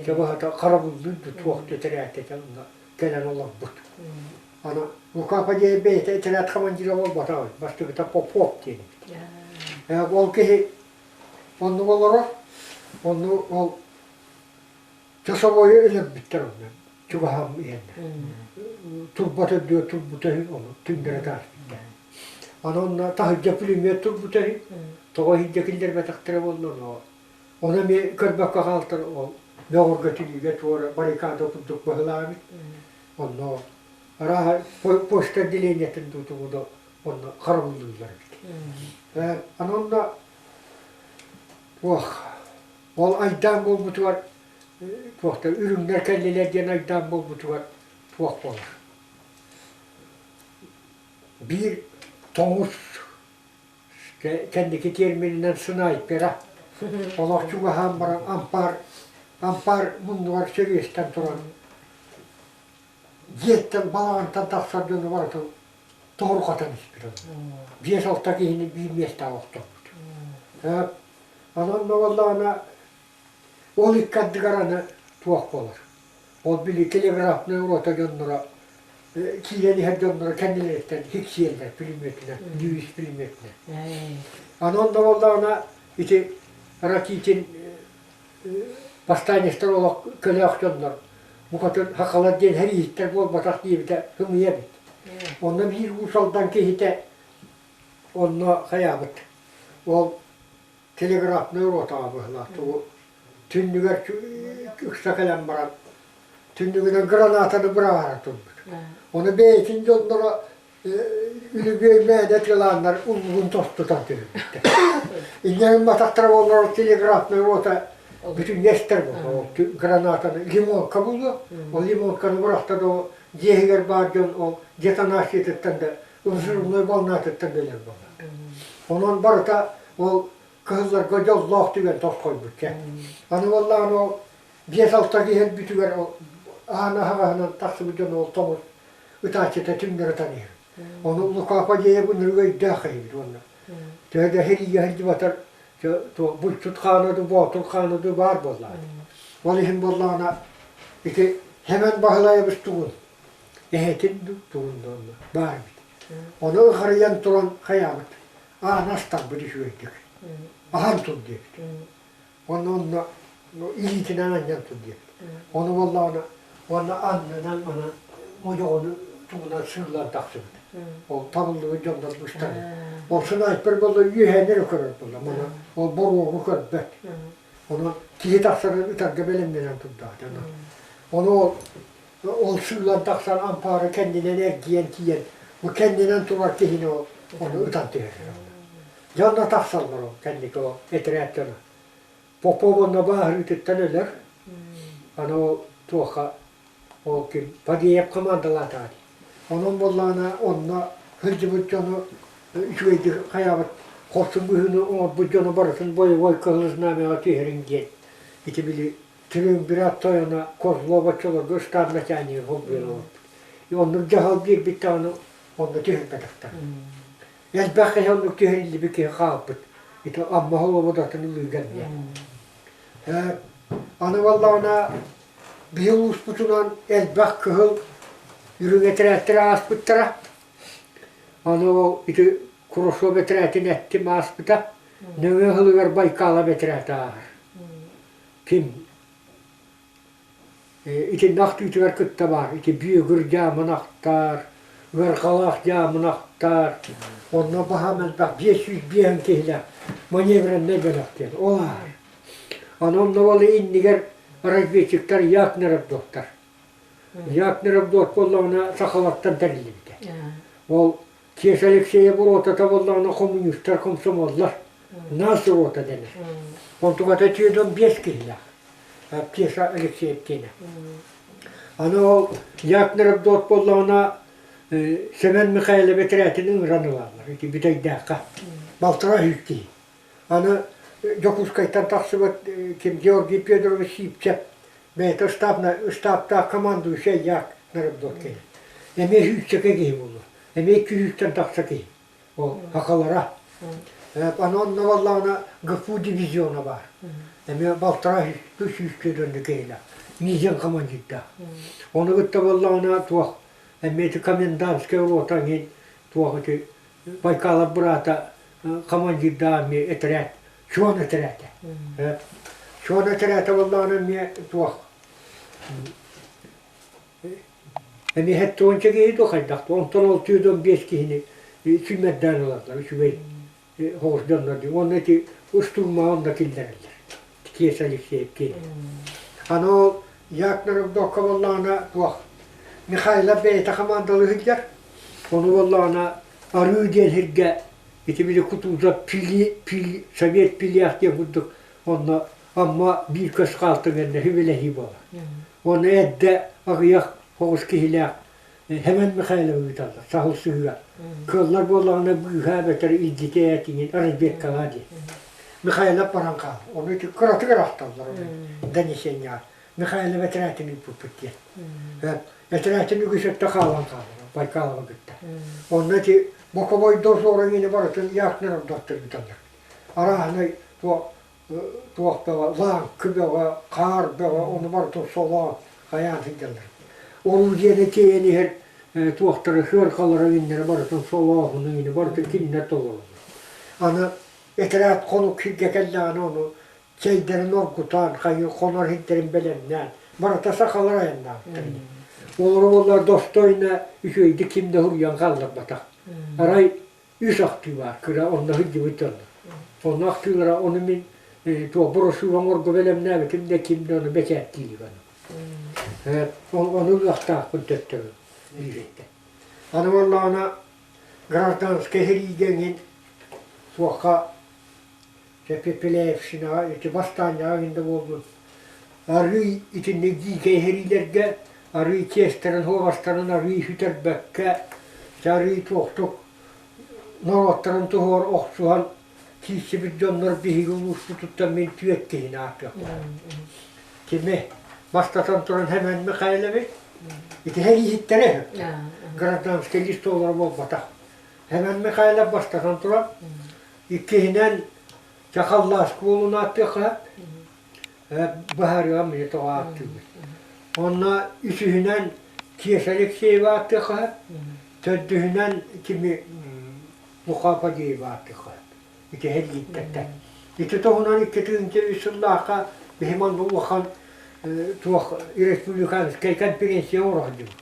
Чабаһата харабыллыыр да туох да этэрээтэ онно кэлэн олорбут. Аны Лука Фадеев бэйэтэ этэрээт командира буолбатаҕа бастакыта Попов диэн эбит. Ол киһи оннук олорор, онну ол часовойу өлөрбүттэр онно чугаһаан иһэннэр. Турба төрдүө турбута үһү, ону түҥнэри таарбыттар. Аны онно таһырдьа пулемет турбута үһү, тоҕо иһирдьэ киллэрбэтэхтэрэ буолла ону Ону эмиэ көрбөккө хаалтар ол бөҕөргөтүлүүгэ туора баррикада курдук быһылаабыт. Онно арааһа почта отделениетын дуу тугу да онно харабыллыыллар эбит. Аны онно туох ол айдаан буолбутугар туохтар үрүҥнэр кэллилэр диэн айдаан буолбутугар туох буолар. Биир тоҥус Кэнники тиэрмининэн снайпера. Олох чугаһаан баран ампаар ампаар муннугар сөрүөстэн туран дьиэттэн балаҕантан тахсар дьону барытын тоһурҕатан испит. 5-6 киһини биир миэстэҕэ охторбут. Онон буоллаҕына ол икки ардыгар аны туох буолар? Ол били телеграфнай рота дьонноро киирэн иһэр дьонноро кэннилэриттэн хиксиэллэр пулеметинэн, Льюис пулеметинэн. Аны онно буоллаҕына ити Ракитин бастаанньыстар олох көлөөх дьоннор букатын сахалар диэн сэрииһиттэр буолбатах диэбитэ сымыйа эбит. Онно биир Уус Алдан киһитэ онно хайаабыт. Ол телеграфнай ротаҕа быһылаах тугу түннүгэр ыкса кэлэн баран түннүгүнэн гранатаны быраҕара турбут. Ону бэйэтин дьонноро үлүбүөй мээнэ тылааннар уллугун тостутан түһүбүттэр. Инньэ гымматахтара буоллар телеграфнай рота бүтүн эстэр буолла. Гранатаны лимонка булуо. Ол лимонканы бырахта да дьиэһигэр баар дьон ол детонациятыттан да взрывной волнатыттан да өлөр буолла. Онон барыта ол кыһылларга дьоллоох түгэн тосхойбут чэ. Аны буоллаҕына ол 5-6 киһи өлбүтүгэр ол аан аһаҕаһынан тахсыбыт дьон ол тоҥус ытааччыта түҥнэри ытан иһэр. Ону Лука Фадеев ынырык өйдөөх эбит уонна. Төһө да сэриигэ сылдьыбатар булчут хаана дуу, боотур хаана дуу баар буоллаҕа. Ол иһин буоллаҕына ити Сэмэн Баһылайабыс тугун, эһэтин дуу, тугун да онно баар эбит. Ону ыхарыйан туран хайаабыт, ааны астарбыт үчүгэйдик. Аһан тур диэбит. Онно онно илиитинэн анньан тур диэбит. Ону буоллаҕына уонна аннынан манан модьоҕону тугунан сыыллан тахсыбыт. Ол табыллыбыт дьоннор быстар. Ол снайпер буолла үөһээн эрэ көрөр буолла. Мана ол боруогу көрбөт. Онон киһи тахсарын ытарга бэлэмнэнэн турдаҕа. Ону ол ол сыыллан тахсан ампаары кэннинэн эргийэн тиийэн бу кэннинэн турар киһини ол ону ытан түһэрэр. Дьэ онно тахсаллар ол кэнники ол этэрээт дьоно. Попов онно бааһырыытыттан өлөр. Аны ол туохха ол ким Фадеев командалаатаҕа дии. Онон буоллаҕына онно сылдьыбыт дьону үчүгэйдик хайаабыт хорсун быһыыны оҥорбут дьону барытын бойобуой кыһыл знамяҕа түһэриҥ диэн ити били Триумвират тойоно Козлов оччолорго штаб начальнига холбуйан олорбут. Оннук дьаһал биэрбит даҕаны онно түһэрбэтэхтэр. Элбэх киһи оннук түһэриллибит киһи хаалбыт. Ити Амма холобурдатын ылыыга эмиэ. Аны буоллаҕына биһи улууспутунан элбэх кыһыл үрүҥ этэрээттэр ааспыттара. Аны ол ити Курашов этэрээтин эттим ааспыта. Нөҥүө сылыгар Байкала этэрээтэ ааһар. Ким Итиннэ ахтыытыгар кытта баар ити бүөгүр дьаамын ахтар, ыарҕалаах дьаамын ахтар, онно баһаам элбэх 505 киһилээх маневреннай бөлөх диэн ол ааһар. Аны онно ол иннигэр разведчиктар Якнеровдоктар. Якнеровдок буоллаҕына сахалартан тэриллибитэ. Ол Кеша Алексеев ротата буоллаҕына коммунистар, комсомоллар. Нас рота дэнэр. Онтуката 45 киһилээх. Кеша Алексеев диэнэ. Аны ол Якнеровдот буоллаҕына Семен Михайлов этэрээтин ыҥыран ылаллар ити Бүтэйдээххэ. Балтараа сүүс киһи. Аны Дьокуускайтан тахсыбыт ким Георгий Федорович Сиипчэп бэйэтэ штабтаах командующай Як Народдот кэлэр. Эмиэ сүүсчэкэ киһи буолуо. Эмиэ 200-тэн тахса киһи. Ол сахалара. Аны онно буоллаҕына ГПУ дивизиона баар. Эмиэ балтараа сүүс дьонно киһилээх. Мизен командирдаах. Ону кытта буоллаҕына туох эмиэ ити комендантскай рота иһин туох ити Байкалов быраата командирдаах эмиэ этэрээт Чуон этэрээтэ. Чуон этэрээтэ буоллаҕына эмиэ туох Эмиэ 70 киһи дуо хайдах дуо онтон ол 45 киһини сүүмэрдээн ылаллар үчүгэй соҕус дьоннор дии уонна ити устуумаҕа онно киллэрэллэр Кеша Алексеев киһи. Аны ол Якнаров буоллаҕына туох Михайлов бэйэтэ командалыы сылдьар ону буоллаҕына Арыы диэн сиргэ ити били Кутузов пили пили совет пилиах диэн курдук онно Амма биир көс хаалтыҥ иннэ сүбэлэһии буолар. Уонна эрдэ аҕыйах соҕус киһилээх Хэмэн Михайловы ыыталлар саһыл сыһыа. Кыаллар буоллаҕына быыһаа эбэтэр илдьитэ этиҥин разведкалаа диэн. Михайлов баран хаал. Ону ити кыратык арахталлар ону донесениеҕа. Михайлов этэрээтин ыыппыппыт диэн. Этэрээтин үгүс өттө хаалан хаалар Байкалова кытта. Онно ити боковойдор суоран барытын яхтынан ордоттор ыыталлар. Арааһынай туох туох бөҕө, лааҥкы бөҕө, хаар бөҕө, ону барытын солоон, хайаан сылдьаллар. Орудиены тиэйэн иһэр туохтара, сыарҕалара иннэрэ барытын солооһуну иҥини барытын кинилэр толороллор. Аны этэрээт хонук сиргэ кэллэҕинэ ону чэйдэрин оргутан, хайыы хонор иһиттэрин бэлэмнээн, барыта сахалар айаннаабыттар ини. Олору буоллар достойно үчүгэйдик ким да суруйан хаалларбатах. Арай үс ахтыы баар кыра онно сылдьыбыт дьоннор. Онно ахтыылара ону мин туох брошюра оҥорго бэлэмнээбитим да ким да ону бэчээттиир ону. Ону ылыахтаахпын төттөрү биириттэн. Аны буоллаҕына гражданскай сэриигэ эҥин суохха Пепеляевщинаҕа ити бастаанньаҕа эҥин да буоллун арыый итинник дьиикэй сэриилэргэ арыый чиэстэрин суобастарын арыый сүтэрбэккэ арыый туохтук норуоттарын туһугар охсуһан киирсибит дьоннор биһиги улууспутуттан мин түөрт киһини ааттыахтаахпын. Кими бастатан туран Хэмэн Михайлович ити сэрииһиттэрэ гражданскай лист буолбатах. Хэмэн Михайлов бастатан туран иккиһинэн Чахаллааскы уолун ааттыахха быһаарыам мини тоҕо ааттыыбын. Онно үсүһүнэн Кеша Алексеева ааттыахха төрдүһүнэн кими Лука Фадеева ааттыахха ити сэллииттэртэн. Ити туһунан 2003 сыллаахха биһи манна улахан туох республиканскай конференция оҥоро сылдьыбыт.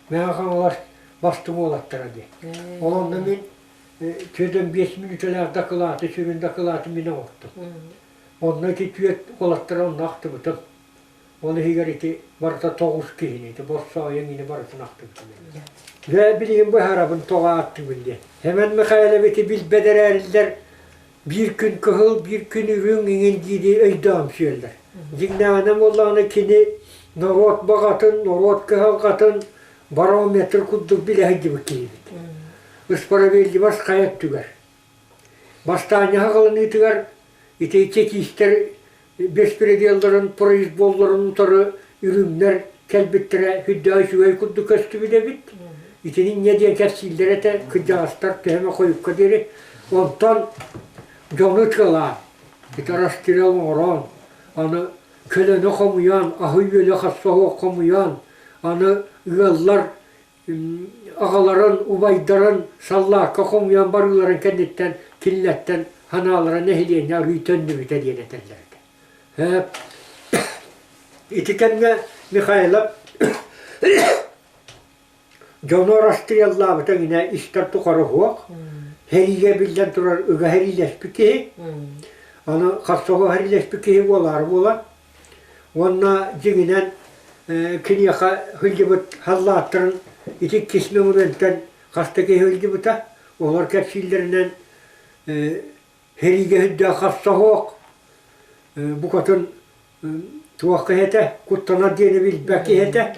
Мэҥэ Хаҥалас бастыҥ уолаттара диэн. Ол онно мин 45 мүнүүтэлээх дакылааты, сүрүн дакылааты мин оҥортум. Онно ити түөрт уолаттара онно ахтыбытым. Ол иһигэр ити барыта тоҕус киһини, ити Боссоойон ини барытын ахтыбытым. Дьэ, билигин быһаарабын тоҕо ааттыыбын диэн. Сэмэн Михайловичы билбэт эрээриллэр биир күн кыһыл, биир күн үрүҥ иҥин диири өйдөөн сүөллэр. Дьиҥнээҕинэн буоллаҕына кини норуот баҕатын, норуот кыһалҕатын барометр курдук билэ сылдьыбыт киһибит. Справедливость хайа өттүгэр. Бастаанньаһа ылыныытыгар ити чекистэр беспределларын, произволларын утары үрүҥнэр кэлбиттэрэ сүрдээх үчүгэй курдук көстүбүт эбит. Итини инньэ диэн кэпсииллэр этэ, кырдьаҕастар төһө хойукка диэри. Онтон дьону ытыалаан, ити расстрел оҥорон, аны көлөнү хомуйан, аһы-үөлү хасса суох хомуйан, аны ыаллар аҕаларын, убайдарын саллаакка хомуйан барыыларын кэнниттэн кинилэртэн санаалара нэһилиэнньэ арыый төннүбүтэ диэн этэллэр этэ. Ити кэмҥэ Михайлов дьону расстреллаабыта иҥинэ истэр тухары суох, сэриигэ биллэн турар ыга сэриилэспит киһи, аны харсоһу сэриилэспит киһи буолаары буолан Уонна дьиҥинэн киниэхэ сылдьыбыт саллааттарын ити иккис мөҥүрүөнтэн хас да киһи сылдьыбыта. Олор кэпсииллэринэн сэриигэ сылдьан харса суох, букатын туох киһи этэ, куттанар диэни билбэт киһи этэ.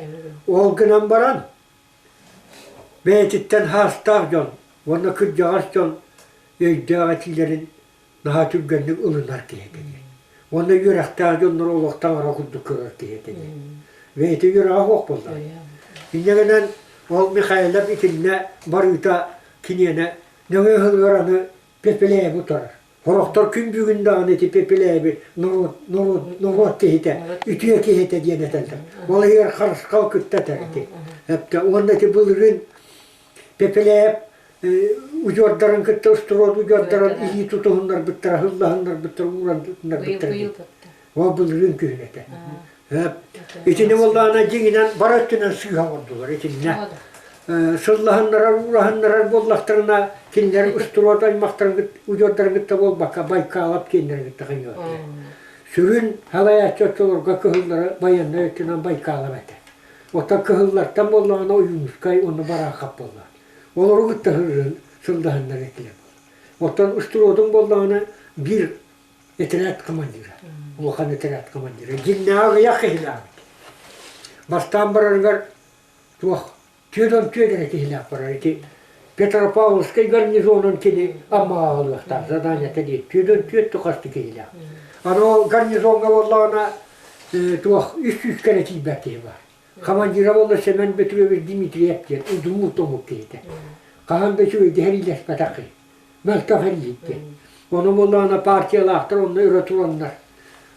Ол гынан баран бэйэтиттэн хаастаах дьон уонна кырдьаҕас дьон өйдөөх этиилэрин наһаа түргэнник ылынар киһи этэ диэн. Уонна үөрэхтээх дьоннору олох таҥара курдук көрөр киһи этэ диэн. Бэйэтэ үөрэҕэ суох буоллаҕа. Инньэ гынан ол Михайлов итиннэ барыыта киниэнэ нөҥүө сылыгар аны Пепеляеви утарар. Сорохтор күн бүгүн даҕаны ити Пепеляеви норуот, норуот, норуот киһитэ, үтүө киһитэ диэн этэллэр. Ол иһигэр Харысхал кытта этэр ити. Уонна ити былырыын Пепеляев удьуордарын кытта устуруот удьуордарын илии тутуһуннарбыттара, һыллаһыннарбыттара, уураннарбыттара. Ол былырыын күһүн этэ. Итини буоллаҕына дьиҥинэн бары өттүнэн сыыһа оҥордулар итиннэ. Сыллаһыннарар, уураһыннарар буоллахтарына кинилэр устуруот аймахтарын удьуордарын кытта буолбакка Байкалап киэннэрин кытта ханньыбаттар. Сүрүн салайааччы оччолорго кыһыллары байыаннай өттүнэн Байкалап этэ. Оттон кыһыллартан буоллаҕына Ойуунускай уонна Бараахап буолла. Олору кытта сылдаһыннар этилэр. Оттон устуруотун буоллаҕына биир этэрээт командира, улахан этэрээт командира. Дьиҥнээҕи аҕыйах киһилээҕит. Бастаан барарыгар туох. Түөрт эрэ киһилээх барар ити Петропавловскай гарнизонун кини Аммаҕа аҕалыахтаах заданиета диэн 44 хасты киһилээх. Аны ол гарнизоҥҥа буоллаҕына туох 300 кэрэ тиийбэт киһи баар. Командира буолла Семен Петрович Дмитриев диэн удумуут омук киһитэ. Хаһан да үчүгэйдик сэриилэспэтэх киһи. Мөлтөх эриһит диэн. Ону буоллаҕына партиялаахтар онно өрө тураннар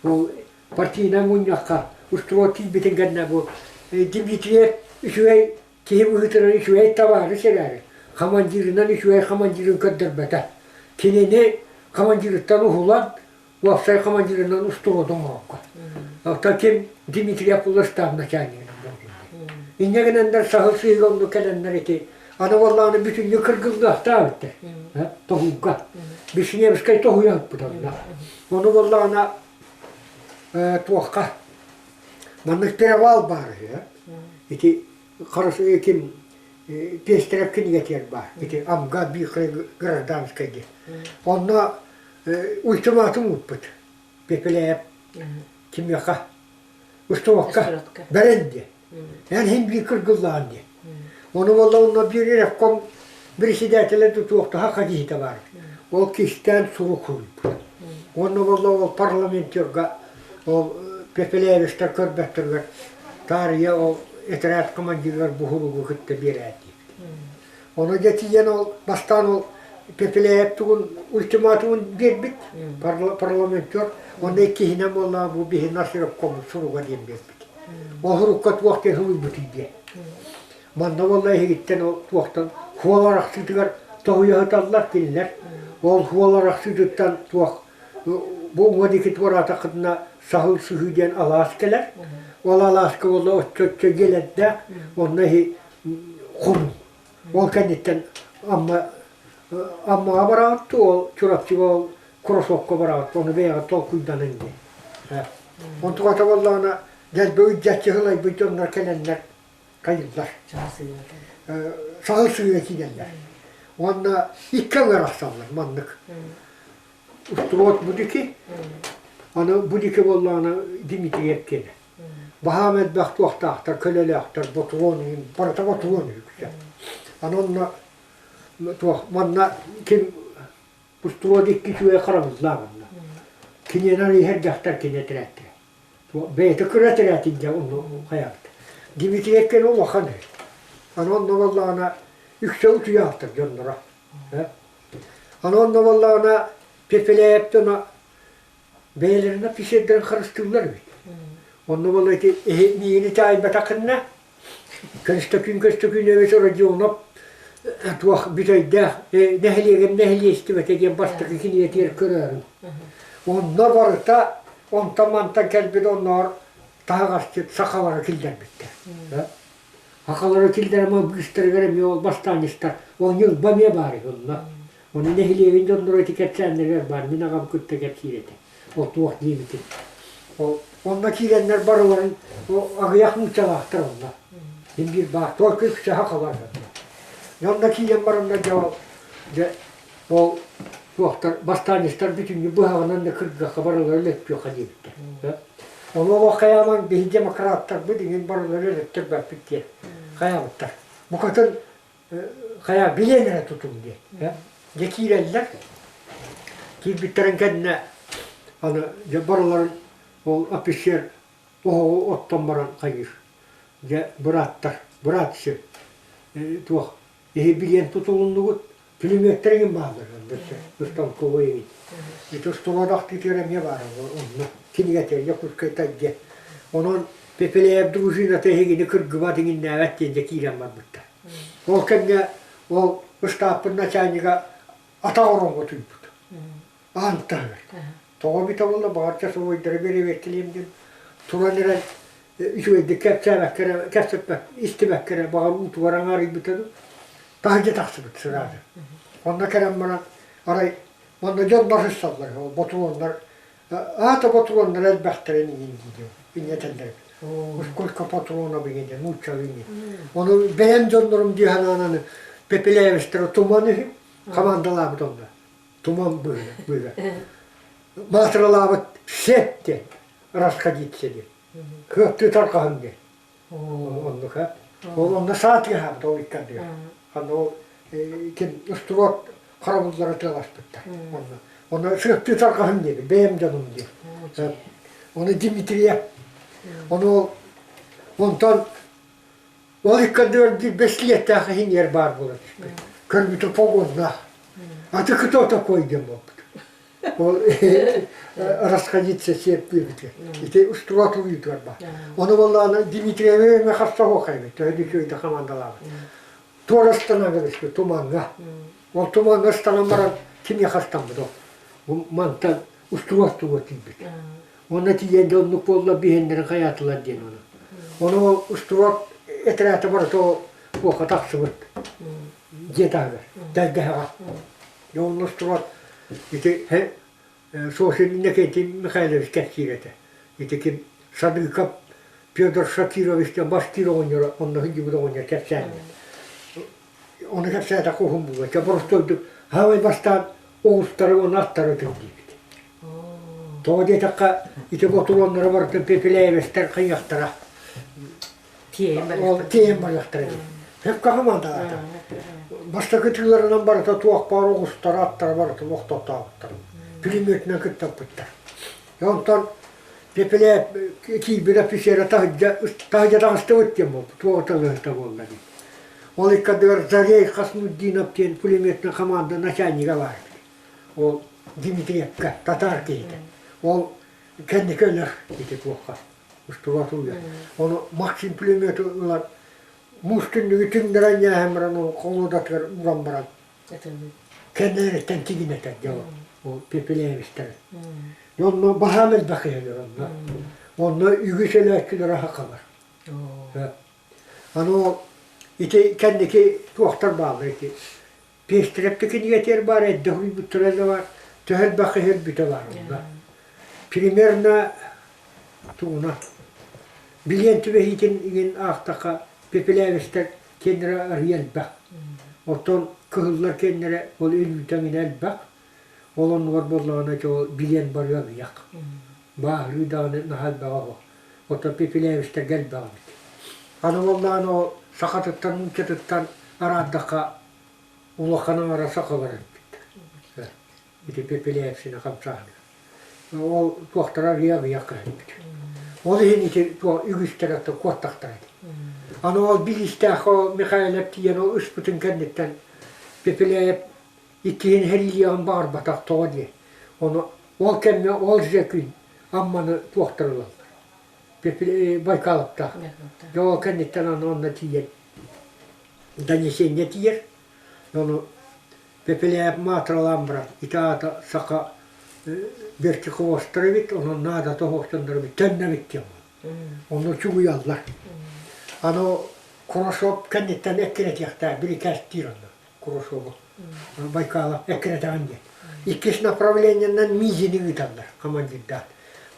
ол партийнай мунньахха устуруот киирбитин кэннэ бу Дмитриев үчүгэй киһи быһыытынан үчүгэй табаарыс эрээри, командирынан үчүгэй командирын көрдөрбөтө. Кинини командирыттан уһулан, уопсай командирынан устуруотун оҥорокко. Оттон ким Дмитриев буолла штаб начальнигынан буолбут. Инньэ гынаннар саһыл сыыга онно кэлэннэр ити аны буоллаҕына бүтүннүү кыргыллыахтаабыттар тоһууга. Вишневскай тоһуйа ыппыт онно. Ону буоллаҕына туохха маннык перевал баар үһү ити харыс ким Пестерев кинигэтигэр баар ити Амга Бихрэ гражданскай диэн онно ультиматум ыыппыт Пепеляев кимиэхэ Устовокка бэрэн диэн Эн иһин биир кыргыллаан диэн. Ону буолла онно биир ревком председателэ тутуохтаах киһитэ баар. Ол кистээн сурук суруйбут. Онно буолла ол парламентерга ол Пепелевичтар көрбөттөрүгэр таарыйа ол этэрээт командирыгар буһуругу кытта биэрээт диэбит. Ону дьэ тиийэн ол бастаан ол Пепеляев тугун ультиматумун биэрбит парламентер онно иккиһинэн буолла бу биһи Насыровком суруга диэн биэрбит. Ол сурукка туох диэн суруйбутуй диэн. Манна буолла эһигиттэн ол туохтан хуол арахсыытыгар тоһуйаһыталлар кинилэр. Ол хуол арахсыытыттан туох бу уҥа диэки туораатаххытына саһыл сыһыы диэн алаас кэлэр. Ол алааска буолла оччо-оччо дьиэлэрдээх, онно иһи хонуу. Ол кэнниттэн Амма Аммаҕа бараҕыт дуу, ол Чурапчыга ол кроссовка бараҕыт, ону бэйэҕит толкуйданыҥ диэн. Онтуката буоллаҕына дэлби ыдьаччы сылайбыт дьоннор кэлэннэр хайыыллар. Саһыл сыыйа киирэллэр. Уонна икки аҥар ахсаллар маннык. Устуруот будики, аны будики буоллаҕына Дмитриев киэнэ. Баһаам элбэх туохтаахтар, көлөлөөхтөр, ботуруон иһин, барыта ботуруон үксэ. Аны онно туох манна ким устуруот икки үчүгэй харабыллаах онно. Киниэнэ иһэр дьахтар кини этэрээттэрэ. Бэйэтэ кыра этэрээтин дьэ онно хайаабыт. Дмитриев кэлэ улахан үһү. Аны онно буоллаҕына үксэ утуйаахтар дьонноро. Аны онно буоллаҕына Пепеляев дьоно бэйэлэрин офицердарын харыстыыллар эбит. Онно буолла ити миигини таайбатаххына Көстөкүүн Көстөкүүнэбич Родионов туох бүтэйдээх нэһилиэгим нэһилиэстибэтэ диэн бастакы кинигэтигэр көрөөрүм. Онно барыта онтон-мантан кэлбит онноор таһаҕасчыт сахалары киллэрбиттэр. Сахалары киллэрэн быыстарыгар эмиэ ол бастаанньыстар ол ньылба эмиэ баар үһү онно. Ону нэһилиэгин дьонноро ити кэпсээннэригэр баар, мин аҕам кытта кэпсиир этэ. Ол туох диэбитин. Ол онно киирэннэр барыларын аҕыйах нууччалаахтар онно. Мин биир баар, только үксэ сахалар. Онно киирэн бараннар дьэ ол дьэ ол туохтар бастаанньыстар бүтүннүү быһаҕынан да кыргыахха барыларын өлөттүөххэ диэбиттэр. Ону олох хайааман биһи демократтарбыт иҥин барыларын өлөттөрбөппүт диэн хайаабыттар. Букатын хайа билиэн эрэ тутуҥ диэн. Дьэ киирэллэр. Киирбиттэрин кэннэ аны дьэ барыларын ол офицер оһоҕу оттон баран хайыыр. Дьэ бырааттар, братцы туох эһи билиэн тутулуннугут, пулеметтар эҥин бааллар станковой эҥин. Ити устуруодах тыытыгар эмиэ баар онно кинигэтэ Якутскай тайге. Онон Пепеляев дружината эһигини кыргыбат иҥиннээбэт диэн дьэ киирэн барбыттар. Ол кэмҥэ ол ыстааппын начальнига атах ороҥҥо утуйбут. Аан таһыгар. Тоҕо эбитэ буолла, баҕар часовойдары бэрэбиэркэлиэм диэн туран эрэн үчүгэйдик кэпсээбэккэ эрэ, кэпсэппэк, истибэккэ эрэ баҕар уутугар аҥаарыйбыта дуу, таһырдьа тахсыбыт сразу. Онно кэлэн баран арай манна дьоннор сыссаллар, ботуруоннар аата ботуруоннар элбэхтэрин иҥин диир инньэ этэллэр сколько патронов иҥин диэн нууччалыы иҥин ону бэйэм дьоннорум дии санаан Пепелевичтара туман үһү командалаабыт онно туман быыһа маатыралаабыт сет диэн расходиться диэн кыаттыы тарҕаһын диэн оннука. Ол онно саа тыаһаабыт ол иккардыгар. Аны ол ким устуруот харабыллара тыаласпыттар. Онно. Онно сыаптыы тарҕаһын диэби, бэйэм дьонум диэн. Ону Дмитрия. Ону онтон ол иккардыгар биир бэстилиэттээх иһин баар буола түспүт. Көрбүтэ погоннаах. А ты кто такой диэн буолбут. Ол расходиться сиэптиэбитэ. Ити устуруоту ыытыар ба. Ону буоллаҕына Дмитриевы эмэ харса оһуохайбыт, төһө да үчүгэй да хамаандалаабыт. Туора ыстанан кэбиспит тумаҥҥа. Ол тумаҥҥа ыстанан баран кимиэхэ ыстаммыт ол? Бу мантан устуруоттуга тиийбит. Уонна тиийэн дьэ оннук буолла биһиэннэрин хайаатылар диэн ону. Ону ол устуруот этэрээтэ барыта ол туохха тахсыбыт дьиэ таһыгар, тэлгэһэҕэ. Дьэ онно устуруот ити Сосин Иннокентий Михайлович кэпсиир этэ. Ити ким Садыков Петр Шакирович диэн бастыыр оҕонньоро онно сылдьыбыт оҕонньор кэпсээннэ. Ону кэпсээтэххэ уһун буолуо. Чэ боростуойдук хаамай бастаан оҕустары уонна аттары ытыр диэбит. Тоҕо диэтэххэ ити ботуруоннара барытын Пепеляевецтэр хайыахтара. Тиэйэн Тиэйэн барыахтара дии. Сөпкө хамаандаата. Бастакы тыыларынан барыта туох баар оҕустара, аттара барытын охтоттообуттар. Пулеметынан кыттаппыттар. Онтон Пепеляев киирбит офицера таһырдьа таһырдьа таҕыстыбыт диэн буолбут. Туох талыһыта буолла дии. Ол иккардыгар Зарей Хаснутдинов диэн пулеметнай команда начальнига баар эбит. Ол Дмитриевка, татаар киһитэ. Ол кэнники өлөр ити туохха устубат ууга. Ону Максим пулемету ылан муус түннүгү түҥнэрэн ньээһэн баран ол холуодатыгар уран баран кэннэриттэн тигинэтэр дьэ ол Пепеляевичтары. Онно баһаам элбэх иһэлэр онно. Онно үгүс өлөөччүлэр аһакалар. Аны ол ити кэнники туохтар бааллар ити Пестрепти кинигэтигэр баар эрдэ суруйбуттара да баар, төһө элбэх киһи өлбүтэ баар онно. Примерно тугуна билиэн түбэһиитин иҥин аахтахха Пепелявичтар киэннэрэ арыйа элбэх. Оттон кыһыллар киэннэрэ ол өлүүтэ эҥинэ элбэх. Ол оннугар буоллаҕына дьэ ол билиэн барыа аҕыйах. Бааһырыы даҕаны наһаа элбэҕэ оһох. Оттон Пепелявичтарга элбэх эбит. Аны буоллаҕына ол сахатыттан нууччатыттан араардахха улахан аҥара сахалар эбиппит. Ити Пепеляевщина хамсааһына. Ол туохтара арыйа аҕыйах көһүппүт. Ол иһин ити үгүстэрэ куоттахтара ити. Аны ол билиистээх Михайлов тиийэн ол ыспытын кэнниттэн Пепеляев иккиһин сэриилиэҕин баҕарбатах тоҕо диэ. Ону ол кэмҥэ ол же күн Амманы туохтар ылаллар. Байкаловтаах. Дьэ ол кэнниттэн аны онно тиийэн донесение тиийэр. Ону Пепеляев маатыралаан баран ити аата саха вертихвостар эбит, онон наадата суох дьоннор эбит, төннөбүт диэн. Ону чугуйаллар. Аны Курашов кэнниттэн эккирэтиэхтээх бирикээстиир онно Курашову. Байкала эккирэтэҕин диэн. Иккис направлениенан Мизини ыыталлар командирдаан.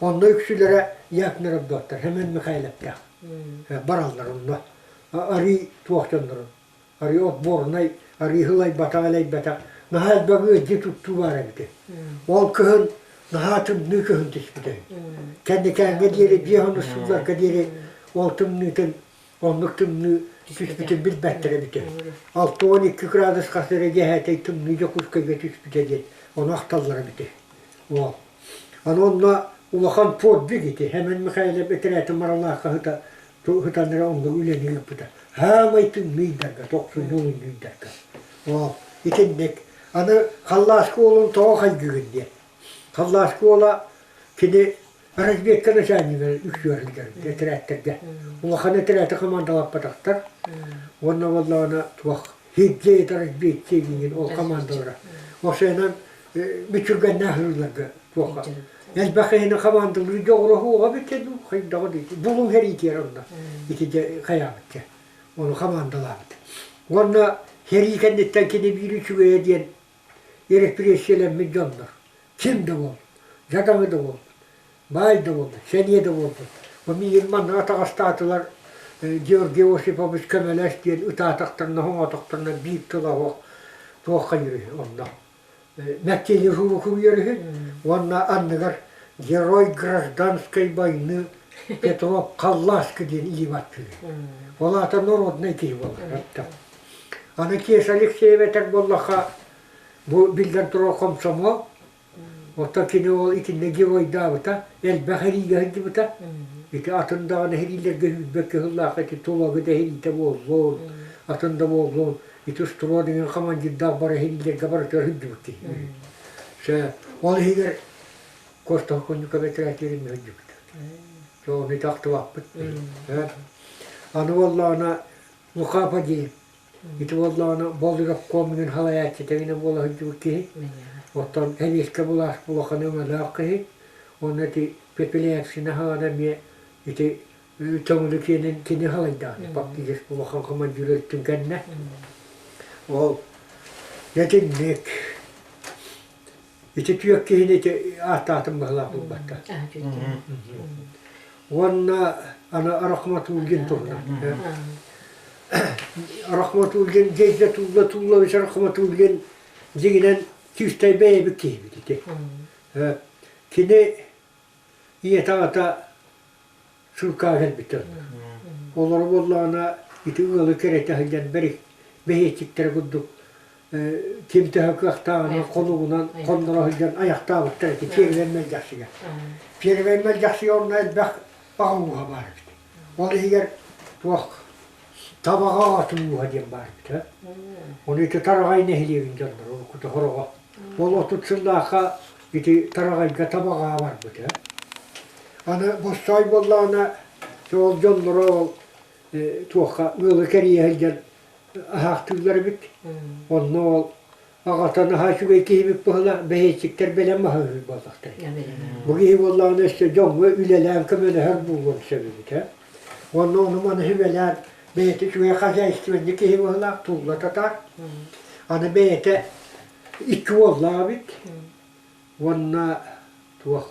Онно үксүлэрэ Япнеровдоттар, Семен Михайловтаах бараллар онно. Арыы туох дьоннорун арыы отборнай, арыы ылайбатах элэйбэтэх наһаа элбэх ыалдьы туттуу баар эбитэ. Ол кыһын наһаа тымныы кыһын түспүтэ. Кэнникээҥҥэ диэри биэс онус сылларга диэри ол тымныытын оннук тымныы түспүтүн билбэттэр эбитэ. 62 градус хас эрэ дьэһээтэй тымныы Дьокуускайга түспүтэ диэн ону ахталлар эбитэ. Ол. Аны онно улахан подвиг ити Хэмэн Михайлов этэрээтин Маралаахха сыта сытаннара оннук үлэни ыыппыта. Хаамай тымныйдарга, тохсунньу олунньуйдарга. Ол итинник. Аны Халлааскы уолун тоҕо хайгыгын диэн. Халлааскы уола кини разведка начальнигар үксүөр сылдьар этэрээттэргэ. Улахан этэрээти командалаппатахтар. Уонна буоллаҕына туох хиддьэ разведчик диэн ол командалара. Осенан мүчүргэннээх ырыыларга туохха элбэх киһини хамаандалыы дьоҕураһууга бүтэ дуу хайдаҕа дуу булуҥ сэриитигэр онно ити дьэ хайаабыт дьэ ону хамаандалаабыт уонна сэрии кэнниттэн кини биир үчүгэйэ диэн репрессиялэммит дьоннор ким да буоллун дьадаҥы да буоллун баай да буоллун сэниэ да буоллун бу миигин манна атаҕастаатылар Георгий Осипович көмөлөс диэн ытаатахтарына хоҥоотохторуна биир тыла суох туох хайыырый онно Мэктиэни сурук үөрүһүн уонна анныгар Герой гражданской войны. Петров Халлааскы диэн илии баттыыр. Ол аата народнай киһи буолар. Аны Кеша Алексеев этэр буоллахха, бу биллэн турар хомсомуол, Оттон кини ол итиннэ геройдаабыта, элбэх эриигэ сылдьыбыта. Ити атын даҕаны эһириилэргэ сүүрбэккэ сыллаах ити Тулагы да эһириитэ буоллун, атын да буоллун, ити устуруон иҥин командирдаах бары эһириилэргэ барытыгар сылдьыбыт киһи. Чэ, ол иһигэр Костов Кунньука бэтэрээттиирин сылдьыбыт. Чэ, ону ити ахтыбаппыт. Аны буоллаҕына Лука Фадеев Ити буоллаҕына Болдуровком иҥин салайааччыта гинэ буола сылдьыбыт киһи. Оттон Эбиэскэ былаас улахан өҥөлөөх киһи. Уонна ити Пепеляевщина хаҕана эмиэ ити Төҥүлү киэнин кини салайдаҕын фактически улахан командир өттүн кэннэ. Ол итинник ити түөрт киһини ити ааттаатым быһылаах булбатта. Уонна аны Рахматуллин туһунан. Рахматуллин дьэйдэ тулла туллабыт Рахматуллин дьиҥинэн күүстэй бэйэбит киһибит ити. Кини ийэтэ аҕата Сыылкаҕа кэлбиттэр. Олору буоллаҕына ити ыалы кэрэтэ сылдьан бэрик бэһиэччиктэрэ курдук ким төһө кыахтааҕынан хонугунан хонноро сылдьан айахтаабыттар ити Пиэрибэй Мэлдьэхсигэ. Пиэрибэй Мэлдьэхсигэ онно элбэх аҕа ууһа баар эбит. Ол иһигэр туох Табаҕа аҕатын ууһа диэн баар эбит. Ону ити Тараҕай нэһилиэгин дьонноро уруккута хороҕо. Ол 30 сыллаахха ити Тараҕайга табаҕа барбыта. Аны Боссоой буоллаҕына ол дьонноро ол туохха ыалы кэрийэ сылдьан аһаахтыыллар эбит. Онно ол аҕата наһаа үчүгэй киһибит быһыла бэһиэччиктэр бэлэм аһыыр буоллахтар. Бу киһи буоллаҕына өссө дьоҥҥо үлэлээн көмөлөһөр буолуон сөп эбит. Уонна ону маны сүбэлээн бэйэтэ үчүгэй хозяйственник киһи быһылаах тулла татаар. Аны бэйэтэ икки уоллаах эбит. Уонна туох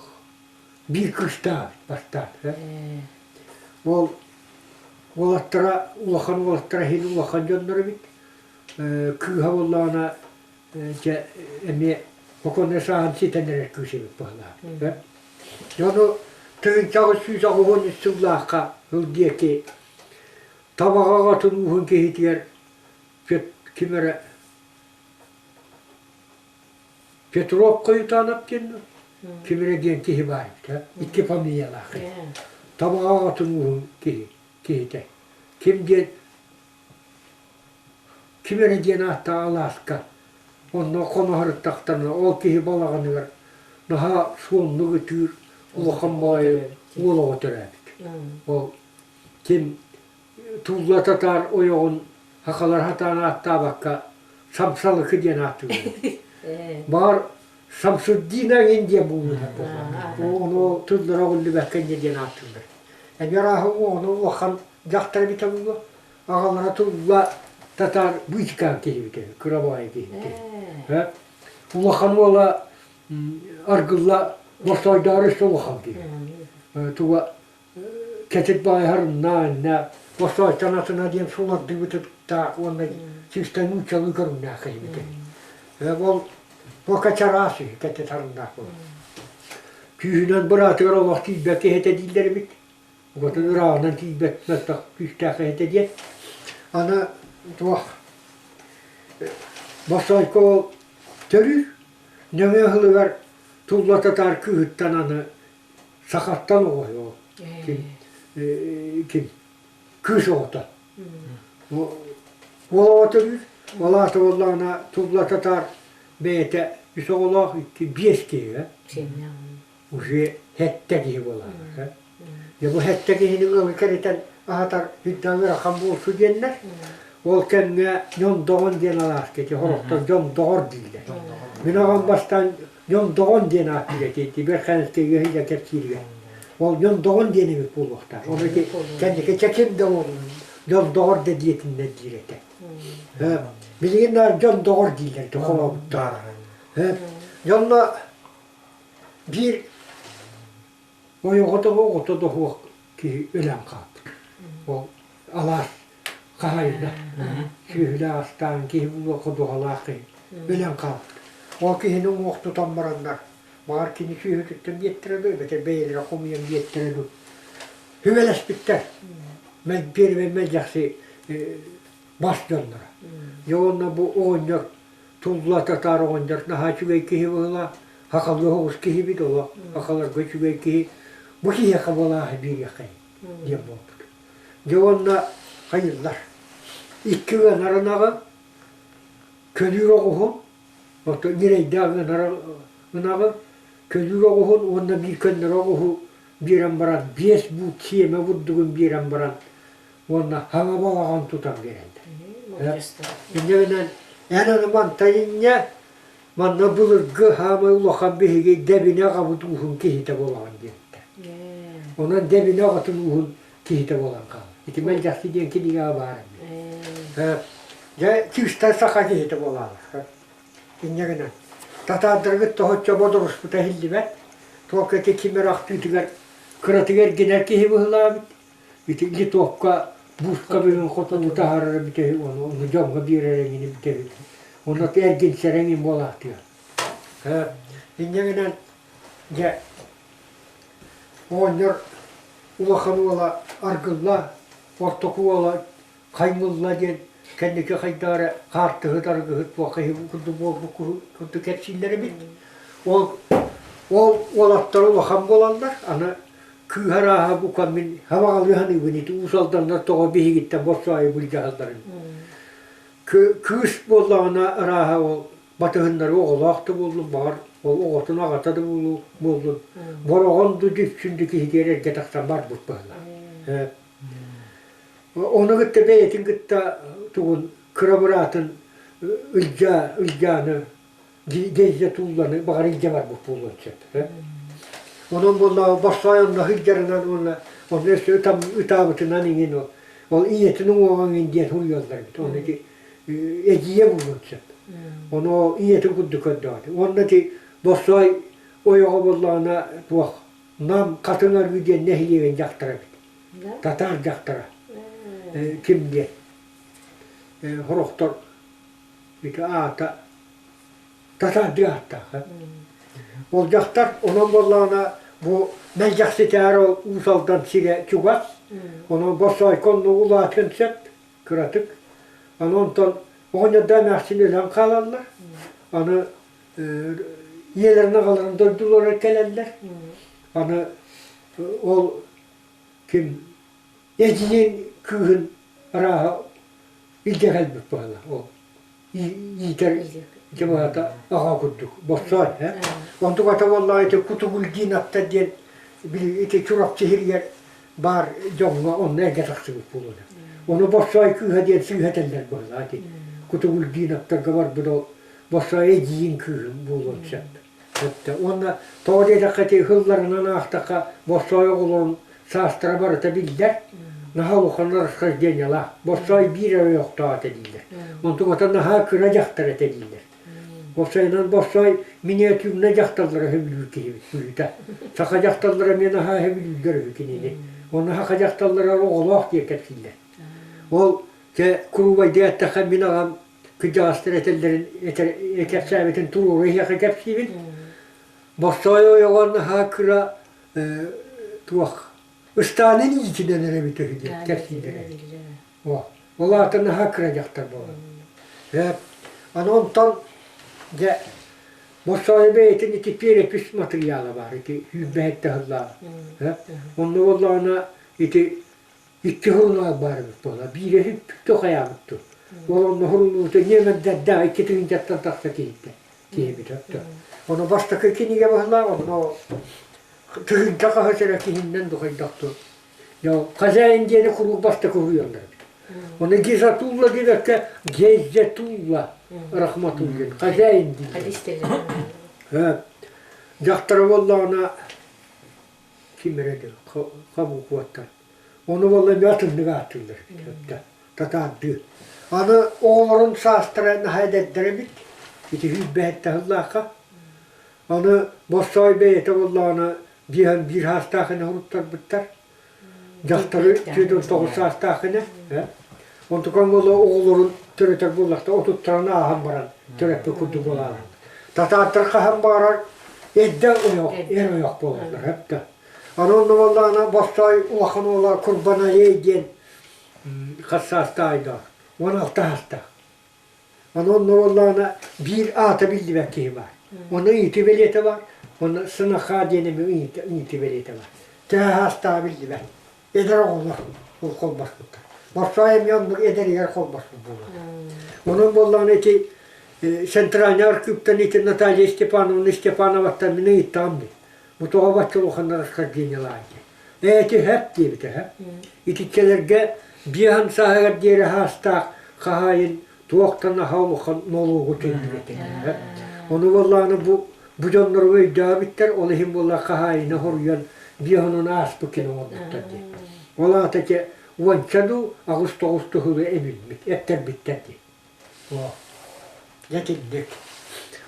биир кыыстаах бастаан. Ол уолаттара улахан уолаттара иһин улахан дьоннор эбит. Кыыһа буоллаҕына дьэ эмиэ оконно сааһын ситэн эрэр кыыс эбит быһылаах. Дьону 1883 сыллаахха ыл диэки Табаҕа аҕатын ууһун киһитигэр ким эрэ Петров Хойутаанап диэн ким эрэ диэн киһи баар эбит икки фамилиялаах Табаҕа аҕатын ууһун киһи киһитэ ким диэн ким эрэ диэн ааттаах алааска онно хоноһоруттахтарына ол киһи балаҕаныгар наһаа суоннук ытыыр улахан баҕайы уол оҕо төрөөбүт ол ким Тулла татаар ойоҕун сахалар сатаан ааттаабакка Самсалыкы диэн ааттыыллар. Баар Самсуддина эҥин диэн буолуохтар буолла. Ону тыллара оҕуллубакка инньэ диэн ааттыыллар. Эмиэ арааһы ону улахан дьахтар эбитэ буолуо. Аҕалара Тулла татаар быычыкаан киһибитэ, кыра баҕайы киһибитэ. Улахан уола Аргылла Босойдоору өссө улахан киһи. Туга кэтит баайһарынна иннэ Босойтон атына диэн сулардыбытыттаах уонна чисто нууччалыы көрүҥнээх киһибит. Ол пока чараас үһү кэтит харыннаах буолар. Күүһүнэн быраатыгар олох тиийбэт киһитэ дииллэр эбит. Угатын ырааҕынан тиийбэт мөлтөх күүстээх киһитэ диэн. Аны туох Босойко ол төрүүр нөҥүө сылыгар Тулла татаар кыыһыттан аны сахаттан оҕо ол ким ким кыыс оҕото уол оҕо төрүүр ол аата буоллаҕына Тулла татаар бэйэтэ үс оҕолоох икки биэс киһи уже сэттэ киһи буолааллар дьэ бу сэттэ киһини ыалы кэритэн аһатар үрдээх ыарахан буолсу диэннэр ол кэмҥэ Ньондоҕон диэн алааска ити сорохтор Дьондоҕор дииллэр мин аҕам бастаан Дьондоҕон диэн ааттыыр этэ ити Бэрхэнскэйгэ сылдьан кэпсииргэ. Ол Дьондоҕон диэн эбит буолуохтаах. Ону ити кэнники чэким да буоллун Дьондоҕор да диэтиннэр диир этэ. Билигин наар Дьондоҕор дииллэр этэ холообуттар. Дьонно биир Ойоҕо да оҕото да суох киһи өлөн хаалбыт. Ол алаас хаһайына сүөһүлээх астаан киһи буолуо ходуһалаах киһи өлөн хаалбыт. Ол киһини уҥуох тутан бараннар, баҕар кини сүөһүтүттэн биэттэрэ дуу, эбэтэр бэйэлэрэ хомуйан биэттэрэ дуу. Сүбэлэспиттэр. Мэлдьи мэлдьэхси бас дьонноро. Дьэ уонна бу оҕонньор Тулла татаар оҕонньор наһаа үчүгэй киһи быһыылаах, сахалыы оҕус киһибит олох, сахаларга үчүгэй киһи, бу киһиэхэ былааһы биэриэххэй диэн буолбут. Дьэ уонна хайыыллар. Икки ыанар ынаҕы, көлүүр оҕуһун, оттон ньирэйдээх ыанар ынаҕы, көлүүр оҕуһун уонна биир көннөрү оҕуһу биэрэн баран, биэс буут сиэмэ бурдугун биэрэн баран уонна хаҥа балаҕан тутан биэрэллэр. Инньэ гынан эн аны мантан инньэ манна былыргы хаамай улахан биһиги Дэбинэ аҕабыт ууһун киһитэ буолаҕын диэбиттэр. Онон Дэбинэ аҕатын ууһун киһитэ буолан хаалар. Ити Мэлдьэхси диэн кинигэҕэ баар эбит. Дьэ, чыыстан саха киһитэ буолаалар. Инньэ гынан татаардаргыт тоһоччо бодоруспута иһиллибэт. Туохха ити ким эрэ ахтыытыгар кыратык эргинэр киһи быһылаабыт. Ити литовка бууска бүгүн хотону таһаарара бүтэһик ону ону дьоҥҥо биэрэр эҥини бүтэһик. Онно эргинсэр эҥин буолаахтыа. Инньэ гынан дьэ оҕонньор улахан уола Аргылла, ортоку уола Хаймылла диэн кэнники хайдах эрэ хаартыһыт арыгыһыт туох киһи курдук буолбут курдук кэпсииллэр эбит. Ол ол уолаттар улахан буолаллар. Аны кыыһа арааһа бука мин хабаҕалыы саныыбын ити Уус Алданнар тоҕо биһигиттэн борсоойу былдьаһалларын. Кыыс буоллаҕына арааһа ол батыһыннары оҕолоох да буоллун, баҕар ол оҕотун аҕата да буоллун, бороҕон ду дьүпсүн ду киһитигэр эргэ тахсан барбыт быһыылаах. Ону кытта бэйэтин кытта тугун кыра быраатын Ылдьаа Ылдьааны дьиэ туулланы баҕар илдьэ барбыт буолуон сөп. Онон буоллаҕа Борсоой онно сылдьарынан уонна онно өссө ытаабытынан иҥин ол ол ийэтин уҥуоҕа иҥин диэн суруйаллар эбит. Ону ити эдьиийэ буолуон сөп. Ону ол ийэтин курдук көрдөҕө. Уонна ити Борсоой ойоҕо буоллаҕына туох Нам Хатыҥ Арыы диэн нэһилиэгин дьахтара эбит. Татаар дьахтара. Ким диэн. Сорохтор ити аата татаардыы ааттаах. Ол дьахтар онон буоллаҕына бу Мэлдьэхситээр ол Уус Алдан сирэ чугас. Онон Боссоойко онно улаатыан сөп кыратык. Аны онтон оҕонньордоо эмээхсин өлөн хаалаллар. Аны ийэлэрин аҕаларын дойдуларыгар кэлэллэр. Аны ол ким эдьиийин кыыһын арааһа илдьэ кэлбит быһыылаах ол иитэр дьыбаата аҕа курдук боссоой э онтук ата буоллаҕа ити Кутугулдиин аттар диэн били ити Чурапчы сиригэр баар дьоҥҥо онно эргэ тахсыбыт буолуо ону боссоой кыыһа диэн сыыһа этэллэр быһыылаах ити Кутугулдиин аттарга барбыт ол боссоой эдьиийин кыыһын буолуон сөп Өттө. Уонна тоҕо диэтэххэ ити ыһылларынан аахтахха Боссоой оҕолорун саастара барыта биллэр. Наһаа улахан расхождениелаах. Боссоой биир эрэ ойохтоох этэ дииллэр. Онтуката наһаа кыра дьахтар этэ дииллэр. Боссойунан Боссоой миниатюрнай дьахталлара сөбүлүүр киһибит быһыыта. Саха дьахталлара эмиэ наһаа сөбүлүүллэр үһү кинини. Онно саха дьахталлара оҕолоох диэн кэпсииллэр. Ол чэ куруубайдыы эттэххэ мин аҕам кырдьаҕастар этэллэрин кэпсээбитин туруору иһиэхэ кэпсиибин. Боссоой ойоҕо наһаа кыра туох ыстаанын иитинэн эрэ эбитэ үһү диэн кэпсииллэрэ. Ол аата наһаа кыра дьахтар буолан. Аны онтон дьэ Боссоойо бэйэтин ити перепись матырыйаала баар ити сүүрбэһиттэ сыллааҕы. Онно буоллаҕына ити Икки сурунаал баар эбит буолла. Биирэ сүппүт хайаабыт дуу. Ол онно суруллубута ньиэмэрдэрдээх икки тыһыынчаттан тахса киһиттэ киһибит өттө. Ону бастакы кинигэ быһылаах, онно тыһыынча хаһыс эрэ киһиннэн духайдах дуу. Хозяин диэни куруук бастакы уһуйаллар эбит. Ону Гизатулла диэбэккэ Геззетулла Рахматуллин хозяин дииллэр. Дьахтара буоллаҕына ким эрэ диэн хабукуоттар. Ону буолла эмиэ атыннык ааттыыллар эбит татаардыы. Аны оҕолорун саастара наһаа эдэрдэр эбит. Ити сүүрбэһиттэ сыллаахха. Аны Боссоой бэйэтэ буоллаҕына биэһэн биир саастаах ини уруттарбыттар. Дьахтары 49 саастаах ини. Онтукан буолла оҕолорун төрөтөр буоллахта отуттарын ааһан баран төрөппүт курдук буолаалар. Татаартар хаһан баҕарар эрдэ ойох, эр ойох буолаллар. Аны онно буоллаҕына Бостой улахан уола Курбаналей диэн хас саастаах 16 саастаах. Аны онно буоллаҕына биир аата биллибэт киһи баар. Онно ыйытыы бэлиэтэ баар, онно Сынаха диэн эмиэ ыйытыы бэлиэтэ баар. Төһө саастааҕа биллибэт. Эдэр оҕолор ол холбоспуттар. Бостой эмиэ оннук эдэригэр холбоспут буолуо. Онон буоллаҕына ити центральный архыыптан ити Наталья Степановна Степановаттан мин ыйыттаҕым дии. Бу тоҕо бачча улаханнар расхождениелаах дии. Эти һэп диэбитэ һэ. Итиччэлэргэ биэһэн сааһыгар диэри хаастаах хаһаайын туохтан аһа улахан нолуогу төннүбэт этэ. Ону буоллаҕына бу бу дьоннору өйдөөбүттэр, ол иһин буолла хаһаайына хоруйан биэһонун ааспыт кини оҥорбуттар дии. Ол аата ити уонча дуу, 89 туһулу эбилбит, эптэрбиттэр дии. Дьэ итинник.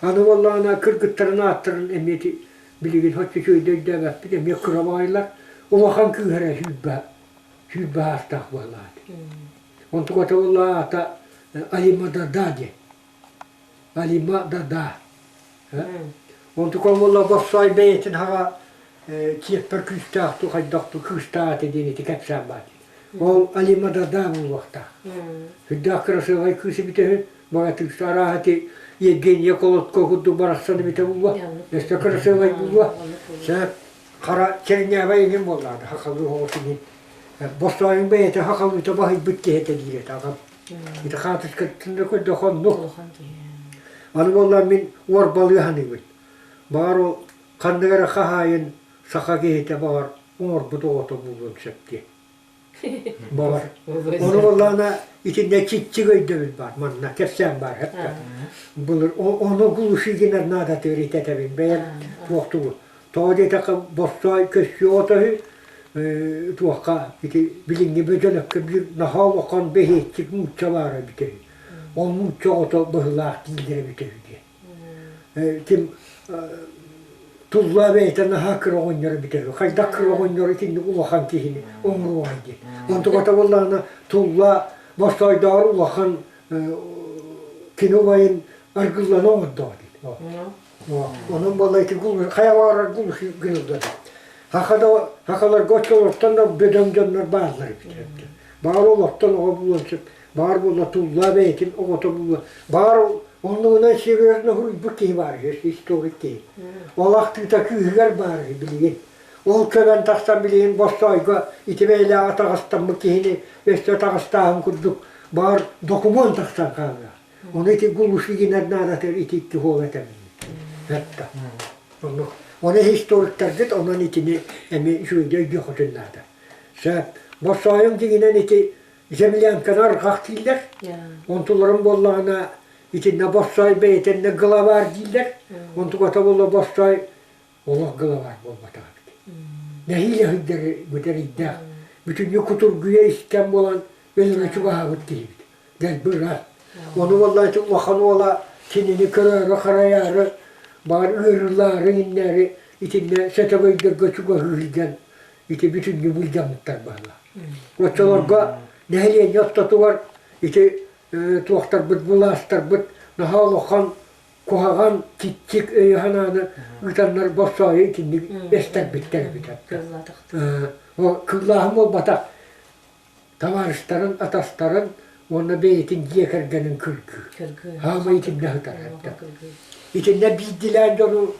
Аны буоллаҕына кыргыттарын ааттарын эмиэ ити билигин соччо үчүгэйдик өйдөөбөппүт, эмиэ кыра баҕайылар. Улахан кыыһа эрэ 20 саастаах буоллаҕа дии. Онтуката буолла аата Алима Дада диэн. Алима Дада. Онтукам буолла Боссоой бэйэтин хаҕа чиэппэр күүстээх ту хайдах ту кыыстаах этэ диэн ити кэпсээн баар дии. Ол Алима Дада буолуохтаах. Сүрдээх кырасыабай кыыс эбитэ үһү. Баҕатыыста арааһа ити Евгения Колодко курдук барахсан эбитэ буолуо. Өссө кырасыабай буолуо. Сөп. Хара чернявай иҥин буоллаҕына хахалыы оҕус иҥин. Боссоойуҥ бэйэтэ хахалыыта баһыйбыт киһи этэ диир этэ аҕам. Ити хаатыскаттан да көрдөхө оннук. Аны буоллар мин уорбалыы саныыбын. Баҕар ол ханнык эрэ хаһаайын саха киһитэ баҕар оҥорбут оҕото буолуон сөп диэн. Баҕар. Ону буоллаҕына итиннэ чиччик өйдөбүл баар манна кэпсээн баар хэппэ. Былыр ону глуши гынар наадатыгар итэтэбин бэйэм туохтугу. Тоҕо диэтэххэ бостуой көссүө оҕото үһү туохха ити билиҥҥи бөдьөлөккө биир наһаа улахан бэһиэччик нуучча баара эбитэ үһү. Ол нуучча оҕото быһыылаах дииллэрэ эбитэ үһү диэн. Ким туллаа бэйэтэ наһаа кыра оҕонньор эбитэ үһү. Хайдах кыра оҕонньор итинник улахан киһини оҥоруоҕай диэн. Онтуката буоллаҕына туллаа бостойдооҕор улахан кини убайын аргыллана оҥордоҕо диэн. Онон буолла ити хайа баҕарар гыныллар. Хахада хахаларга оччолортон да бөдөҥ дьоннор бааллар эбит. Баҕар олохтон оҕо буолуон сөп, баҕар буолла туллаа бэйэтин оҕото буолуо. Баҕар оннугунан серьезно суруйбут киһи баар үһү, историк киһи. Ол ахтыыта кыыһыгар баар үһү билигин. Ол көбөн тахсан билигин Боссоойго ити бэйэлээх атаҕастаммыт киһини өссө атаҕастааһын курдук баҕар докумуон тахсан хаалыа. Ону ити Глушигинар наадатыгар ити икки уол этэбин. Этта. Оннук. Ону историктаргыт онон итини эмиэ үчүгэйдик өйдүөххүтүн наада. Сөп. Боссоойуҥ дьиҥинэн ити землянканы арҕах дииллэр. Онтуларын буоллаҕына итиннэ Боссоой бэйэтиннэ главарь дииллэр. Онтуката буолла Боссоой олох главарь буолбатах эбит. Нэһиилэ сылдьар бүтэрийдээх. Бүтүннүү кутургуйа истэн буолан өлөрө чугаһаабыт киһибит. Дэлби ырар. Ону буолла ити улахан уола кинини көрөөрү-харайаары, баҕар ыарыылаары иҥнээри итиннэ сөтөгөйдөргө чугаһыы сылдьан ити бүтүннүү былдьаммыттар баһылаах. Оччолорго нэһилиэнньэ ортотугар ити туохтарбыт, былаастарбыт наһаа улахан куһаҕан киччик өйү-санааны ыытаннар боссоойу итинник эстэрбиттэр эбит. Кыллааһын буолбатах. Табаарыстарын, атастарын уонна бэйэтин дьиэ кэргэнин кыргыы. Хаама итиннэ сытар. Итиннэ биирдилээн дьону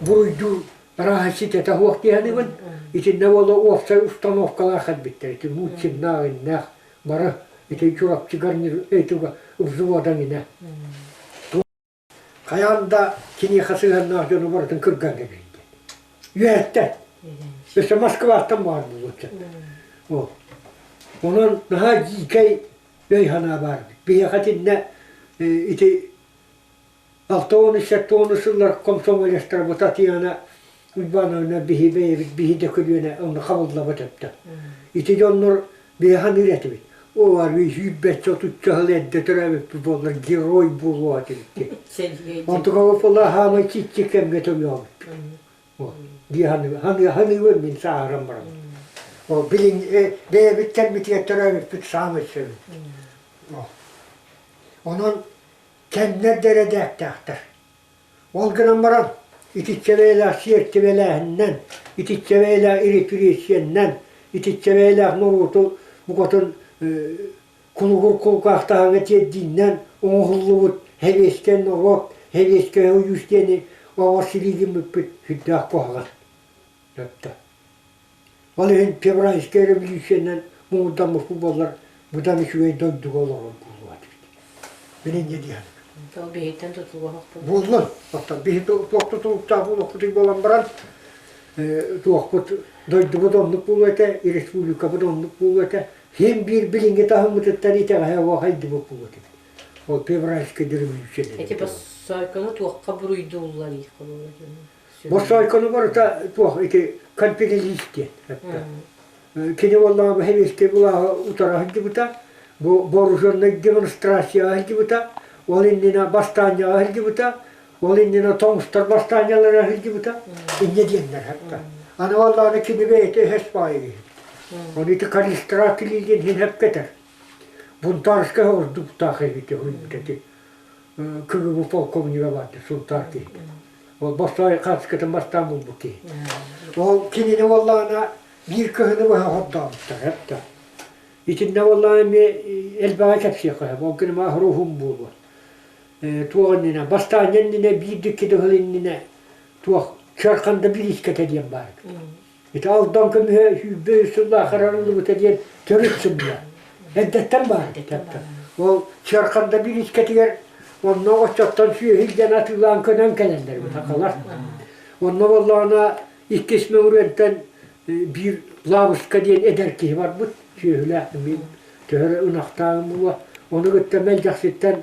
буруйдуур арааһа ситэтэ суох диэхинибин. Итиннэ буола уопсай установкалаах элбиттэр. Ити Муциннаах, иннээх бары ити Чурапчы гарнир этуга взводан инэ. Хайаан да киниэхэ сыһыаннаах дьону барытын кырган кэбиһин диэн. Үөһэттэн. Өссө Москваттан баар буолуочча. Ол. Онон наһаа дьиикэй өй-санаа баар эбит. Биһиэхэ итиннэ ити 60 70 сыллар комсомолецтара бу Татьяна Уйбаановна биһи бэйэбит биһи да көлүөнэ онно хабыллабат эбитэ. Ити дьоннор биһи саныыр этибит. Оо, арыы сүүрбэччэ отучча сыл эрдэ төрөөбүппүт буоллар герой буолуо этибит диэн. Онтукабыт буолла хаамай чиччик кэмҥэ төрөөбүппүт. Дии саныыбын мин сааһыран баран. Ол билин бэйэбит кэммитигэр төрөөбүппүт саамай сөбүт. Онон кэмнэр да эрэдээктээхтэр. Ол гынан баран, итиччэ бэйэлээх сиэртибэлээһининэн, итиччэ бэйэлээх репрессияннан, итиччэ бэйэлээх норуоту букатын кулугур кулгаахтааҥҥа тиэрдииннэн оҥоһуллубут сэбиэскэй норуот, сэбиэскэй сойуус диэни оҕо силиигиммиппит сүрдээх куһаҕан. Ол иһин февральскай революциянан муҥурдаммыппыт буоллар быдан үчүгэй дойдуга олорор буолуо этибит. Мин инньэ диэхин. Ол биһиттэн тутулуохпут. Буоллун. Оттон биһи туох тутулуктаах буолуохпутуй буолан баран туохпут дойдубут оннук буолуо этэ, республикабыт оннук буолуо этэ. Син биир билиҥҥи таһыммытыттан итэҕэһэ уох хайдыбыт буолуо этибит. Ол февральскай революция. Эти Боссоойкону туохха буруйдууллар Боссоойкону барыта туох ити конференцист диэн Кини буоллаҕа сэбиэскэй былааһы утара сылдьыбыта, бу вооруженнай демонстрацияҕа сылдьыбыта, ол иннинэ бастаанньаҕа сылдьыбыта, ол иннинэ тоҥустар бастаанньалара сылдьыбыта, инньэ диэннэр хатта. Аны буоллаҕына кини бэйэтэ өһөс баайы киһи. Ону ити Калистрат диэн иһин сөпкө Бунтарскай ордуктаах эбит эти КГБ полковнига баарды Сунтаар киһитэ. Ол Боссоой хаачыкатын бастаан булбут киһи. Ол кинини буоллаҕына биир кыһыны быһа хордообуттар эптэ. Итиннэ буоллаҕына эмиэ элбэҕи кэпсиэххэ сөп. Ол гына уһун буолуо. Туох иннинэ, бастаанньа иннинэ биир да икки да иннинэ туох Чарханда бириискэтэ диэн баар эбит. Ити Алдан көмүһэ 123 сыллаах арыллыбыта диэн төрүт сымыйа. Эрдэттэн баар эбит. Ол Чарханда бириискэтигэр онно оччоттон сүөһү илдьэн атыылаан көнөн кэлэллэр эбит сахалар. Онно буоллаҕына иккис Мөҥүрүөнтэн биир Лабыска диэн эдэр киһи барбыт сүөһүлээх мин төһө эрэ ынахтааҕым буолуо. Ону кытта Мэлдьэхситтэн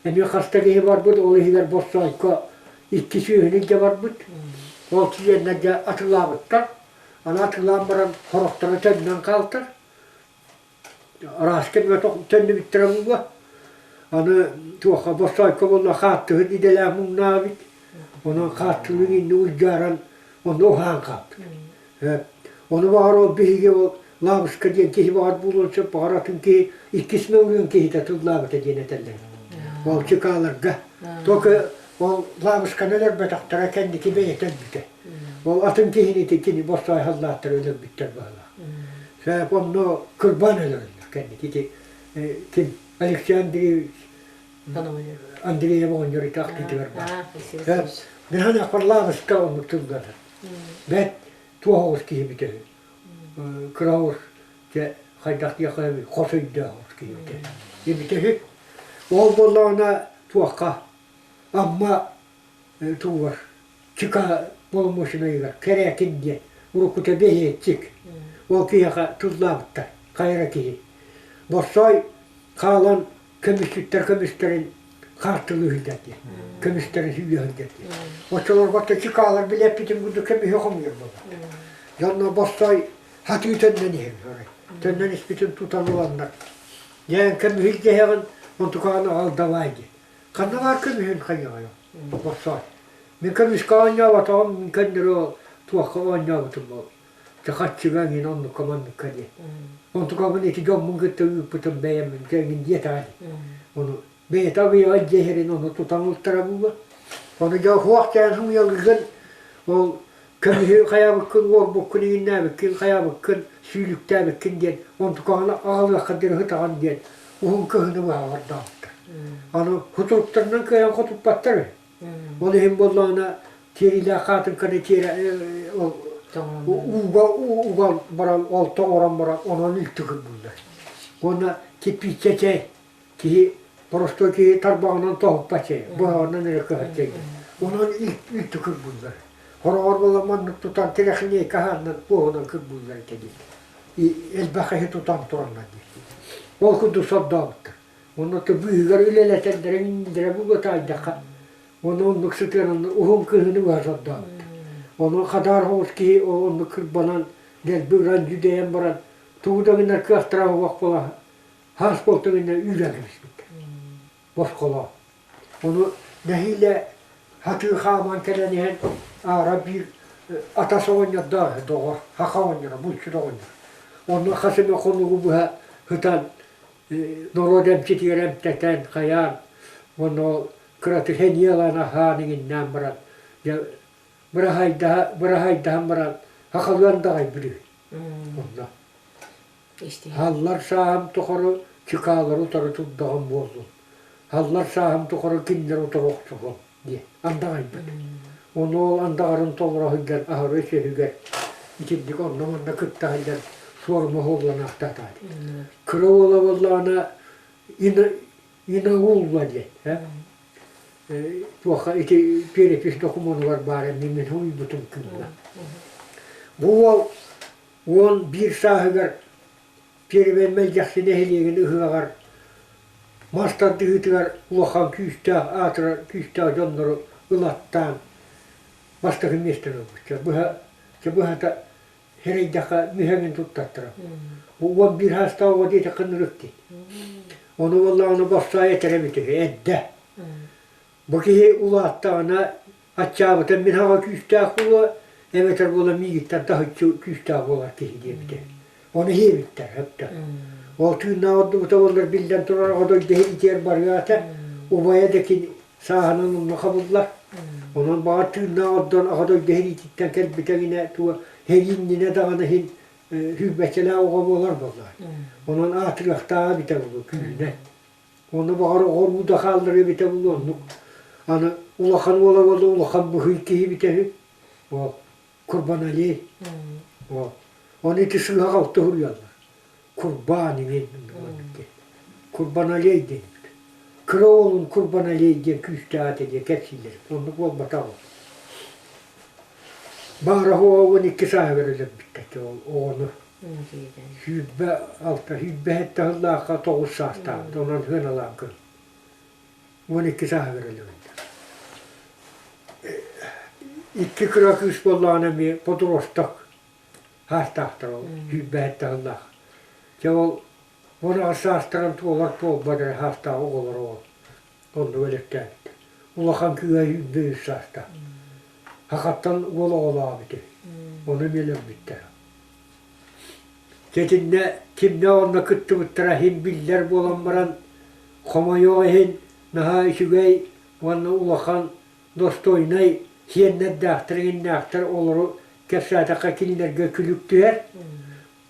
Эмиэ хаста киһи барбыт, ол иһигэр Боссоойко икки сүөһүнү илдьэ барбыт. Ол чилиэннэргэ атыылаабыттар. Аны атыылаан баран сорохторо төннөн хаалтар. Араас кэмҥэ төннүбүттэрэ буолуо. Аны туохха Боссоойко буолла хааттыһын идэлээх муҥнаах эбит. Онон хааттылыын инни улдьааран онно уһаан хаалбыт. Ону баҕар ол биһиги ол Лаабыска диэн киһи баҕар буолуон сөп, баҕар атын киһи иккис мөҥүөн киһитэ тыллаабыта диэн этэллэр. Ол чыкааларга. Только ол Лаабысканы өлөрбөтөхтөрө кэнники бэйэтэ өлбүтэ. Ол атын киһини ити кини бостой халлааттара өлөрбүттэр быһыылаах. Сөп онно кырбаан өлөрөллөр кэнники ити ким Алексей Андреевич Андреев оҕонньор ити ахтыытыгар баар. Мин санаахпар Лаабыска оннук тылланар. Бэт туох оҕус киһи үһү. Кыра оҕус дьэ хайдах диэххэ хос өйдөөх оҕус киһи эбитэ үһү. Ол буоллаҕына туохха Амма тугар Чика боломуочунайыгар Кэрээкин диэн уруккута бэһиэччик ол киһиэхэ тыллаабыттар хайа киһи. Боссоой хаалан көмүсчүттэр көмүстэрин хаартылыы сылдьар диэн, көмүстэрин сүүйэ сылдьар диэн. Оччолорго чыкаалар билэппитин курдук көмүһү хомуйар буолбат. Дьонно бостой хатыы төннөн иһэр Төннөн испитин тутан ыланнар. Дьээн көмүһү илдьэһэҕин, онтукаҕын аҕал давай диэн. Ханна баар көмүһүн хайыаҕай бостой. Мин көмүскэ оонньооботоҕум, мин көннөрү туохха оонньообутум ол. Чахаччыга эҥин оннукка манныкка диэн. Онтукабын ити дьоммун кытта ыыппытым бэйэм эҥин диэтэҕэ дии. Ону бэйэтэ абыйаҕа дьиэ иһэрин ону тутан ылтара буолуо. Ону дьэ суох дьээн сымыйалыгын ол көмүһү хайаабыккын уорбуккун иҥиннээбиккин хайаабыккын сүүлүктээбиккин диэн онтукаҕын аҕалыахха диэн ытаҕын диэн уһун кыһыны быһа бардаабыттар. Аны хутуруктарынан кыайан хотуппаттар үһү. Ол иһин буоллаҕына тиэриилээх хаатыҥканы тиэрэ ол ууга уган баран ол тоҥорон баран онон үлтү кырбыыллар. Уонна кирпииччэ чэй киһи боростуой киһи тарбаҕынан тоһуппат чэй, быһаҕынан эрэ кыһар чэй. Онон үлтү кырбыыллар. Хороҕор буолан маннык тутан тирэхиниэйкэ аһааннан куоһунан кырбыыллар этэ дии. Элбэх киһи тутан тураннар дии. Ол курдук сордообуттар. Онно быыһыгар үлэлэтэллэрэ иннилэрэ буолуо таайдахха. Ону оннук сытыаран уһун кыһыны быһа сордообуттар. Ону хадаар соҕус киһи ол оннук кырбанан дэлби ыран дьүдэйэн баран тугу да гынар кыахтара суох буола хаас буолтун иннэ үүрэн кэбиспиттэр. Босхолоон. Ону нэһиилэ хатыы хааман кэлэн иһэн аара биир атас оҕонньордоох доҕор, хаха оҕонньоро, булчут оҕонньор. Онно хас эмэ хонугу быһа сытан норуот эмчитигэр эмтэтэн, хайаан, уонна ол кыратык сэниэ ылан аһаан иҥиннээн баран, дьэ быраһайдаһа, быраһайдаһан баран. Хахалыан даҕай бүрү. Онно. Халлар сааһым тухары чыкаалары утары турдаҕым буоллун. Халлар сааһым тухары кинилэр утары охсуһуом диэн андаҕайбыт. Ону ол андаҕарын толоро сылдьан аһары сүөһүгэр итинник онно-манна кытта сылдьан суорума суолланаахтаатаҕа дии. Кыра уола буоллаҕына Инаулла диэн туохха ити перепись докумуонугар баар эмиэ мин суруйбутум кыылла. Бу уол 11 сааһыгар Пиэрибэй Мэлдьэхси нэһилиэгин ыһыаҕар мас тардыһыытыгар улахан күүстээх аатырар күүстээх дьоннору ылаттаан бастакы миэстэни ылбыт. Быһа, быһата сэрэйдэххэ мүһэҥин туттартара. Бу 11 саастаах оҕо диэтэххэ ынырык дии. Ону буоллаҕына боссоой этэрэ эбитэ үһү, эрдэ. Бу киһи улааттаҕына аччаабыта мин аҕа күүстээх буолуо, эбэтэр буола миигиттэн таһыччы күүстээх буолар киһи диэбитэ. Ону иһиэбиттэр өптө. Ол тыыннаах ордубута буоллар биллэн турар оҕо дойду иһитигэр барыаҕа убайа да кини сааһынан онно хабыллар. Онон баҕар тыыннаах ордон аҕа дойду иһититтэн кэлбитэ гинэ туга сэрии иннинэ даҕаны иһин сүүрбэччэлээх оҕо буолар буоллаҕа. Онон аатырыахтааҕа эбитэ буолуо күүһүнэн. Ону баҕар оҕо да хаалларыа эбитэ буолуо оннук. Аны улахан уола буолла улахан быһый киһи эбитэ үһү. Ол Курбаналей. Ол. Ону ити сыыһа-халты суруйаллар. Курбан иҥин диэн. Курбаналей диэн эбит. Кыра уолун Курбаналей диэн күүстээх этэ диэн кэпсииллэр. Оннук буолбатах ол. Баара 12 сааһыгар өлөрбүттэр ол оҕону. 26, 27 сыллаахха 9 саастаах, онон сыаналаан көр. 12 сааһыгар өлөрбүттэр. Икки кыра кыыс буоллаҕына эмиэ подросток саастаахтар ол, 27 сыллаах. Дьэ ол 18 саастарын туолар туолбат эрэ саастаах оҕолор ол. Оннук өлөттөөбүттэр. Улахан кыыһа 23 саастаах. Хахаттан уол оҕолоох эбит. Ону эмиэ өлөрбүттэр. Итиннэ кимнээх онно кыттыбыттара иһин биллэр буолан баран, хомойуох иһин, наһаа үчүгэй уонна улахан достойнай сиэннэрдээхтэр иҥиннээхтэр олору кэпсээтэххэ кинилэргэ күлүк түһэр.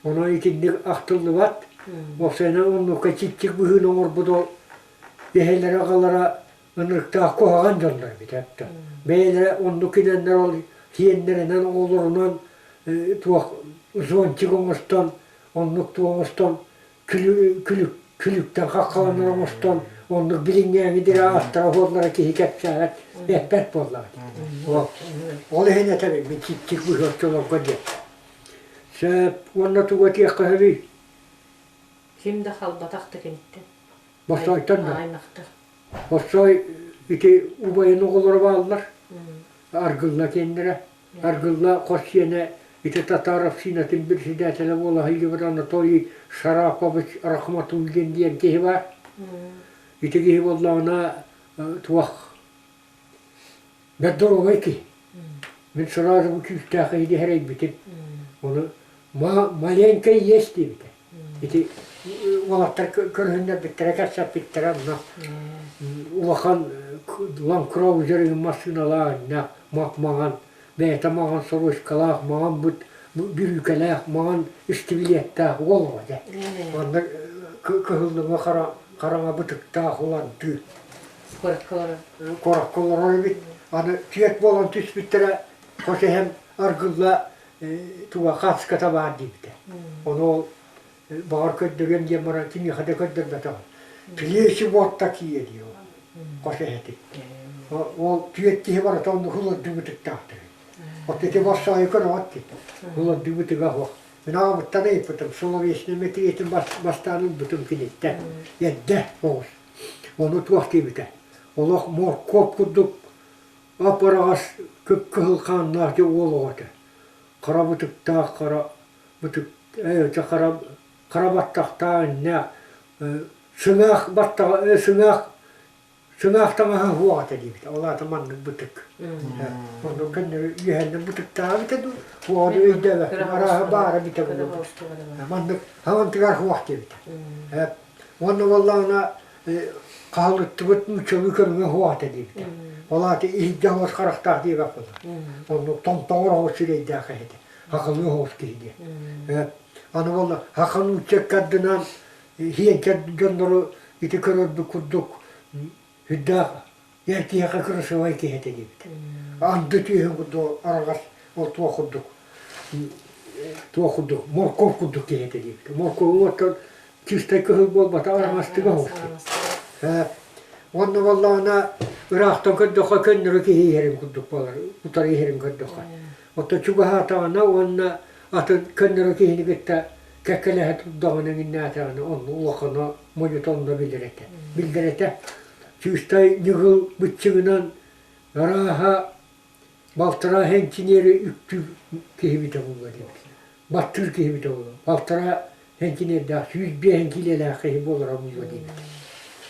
Онон итинник ахтыллыбат. Уопсайынан оннукка чиччик быһыыны оҥорбут ол эһэлэрэ аҕалара ынырыктаах куһаҕан дьоннор эбит эптэ. Бэйэлэрэ оннук кинэннэр ол сиэннэринэн оҕолорунан туох зонтик оҥостон оннук туох оҥостон күлүктэн хаххаланар оҥостон оннук билиҥҥээҥи дири аастара оһуоллара киһи кэпсээбэт эппэт буоллаҕа ол иһин этэбин мин чиччик быһыаччыларга диэн сөп уонна тугу этиэххэ сөбүй Ким да халбатах да киниттэн. Босойтон да Аймахтар. Босой ити убайын оҕолоро бааллар. Аргылла кинилэрэ. Аргылла хос сиэнэ ити татаар общинатын председателэ буола сылдьыбыт Анатолий Шарапович Рахматуллин диэн киһи баар. Ити киһи буоллаҕына туох Бэрт доруобай киһи. Мин сразу бу күүстээх киһи сэрэйбитим. Ону маленький есть диэбитэ. Ити уолаттар көрүһүннэрбиттэрэ, кэпсэппиттэрэ онно улахан Land Cruiser массыыналаах иннэ мах-маҥан, бэйэтэ маҥан сорочкалаах, маҥан быт бүрүүкэлээх, маҥан истибилиэттээх уол оҕо дьэ. Манна кыһыллыҥы хараҥа бытыктаах улардыы. Куоракка олорор. Куоракка олорор эбит. Аны түөрт буолан түспүттэрэ, хос эһэм аргылла туга хаацката баар диэбитэ. Ону ол баҕар көрдөрүөм диэн баран кимиэхэ да көрдөрбөтөҕүм. Плечи вот такие диир ол хос эһэтин. Ол түөрт киһи барыта оннук ылырдыбытыктаахтар. Вот ити боссоойу көрөҕүт дии. Ылырдыбытыга суох. Мин аҕабыттан ыйыппытым, словесный мэтириэтин бастаан ылбытым киниттэн. Эрдэ оҕус. Ону туох диэбитэ, олох моркуоп курдук ап-араҕас кып-кыһыл хааннаах дьэ уол оҕо этэ. Хара бытыктаах хара бытык ээ хара хара баттахтаах иннээх сыҥаах баттаҕа сыҥаах сыҥаах таҥаһа суох этэ диэбитэ. Ол аата маннык бытык. Оннук көннөрү үөһэннэн бытыктааҕа эбитэ дуу, суоҕун өйдөөбөппүн, арааһа баара эбитэ буолуо. Маннык хаҥантыгар суох диэбитэ. Уонна буоллаҕына хаалыттыбыт нууччалыы көрүҥэ суох этэ диэбитэ. Ол аата иһирдьэ оҕус харахтаах диэбэх буолар. Оннук томтоҕор оҕус сирэйдээх эһэтэ. Хахалыы оһоҕос киһи диэн. Аны буолла хаха нуучча ыккардынан хиэнчэ дьоннору ити көрөрбүт курдук үрдээх эр киһиэхэ кырасыабай киһи этэ диэбит. Анды түөһүн курдук араҕас ол туох курдук туох курдук моркуоп курдук киһи этэ диэбит. Моркуобу оттон чистай кыһыл буолбата араҥастыга оһох. Уонна буоллаҕына ыраахтан көрдөххө көннөрү киһи иһэрин курдук буолар, утары иһэрин көрдөххө. Оттон чугаһаатаҕына уонна атын көннөрү киһини кытта кэккэлэһэ турдаҕына иҥиннээтэҕинэ онно улахана модьута онно билэр этэ. Билдэр этэ. Чыыстай ньыгыл быччыгынан арааһа балтараа хэнчиниэри үктүүр киһибитэ буолуо диэбит. Баттыыр киһибитэ буолуо. Балтараа хэнчиниэрдээх 105 киилэлээх киһи буолара буолуо диэбит.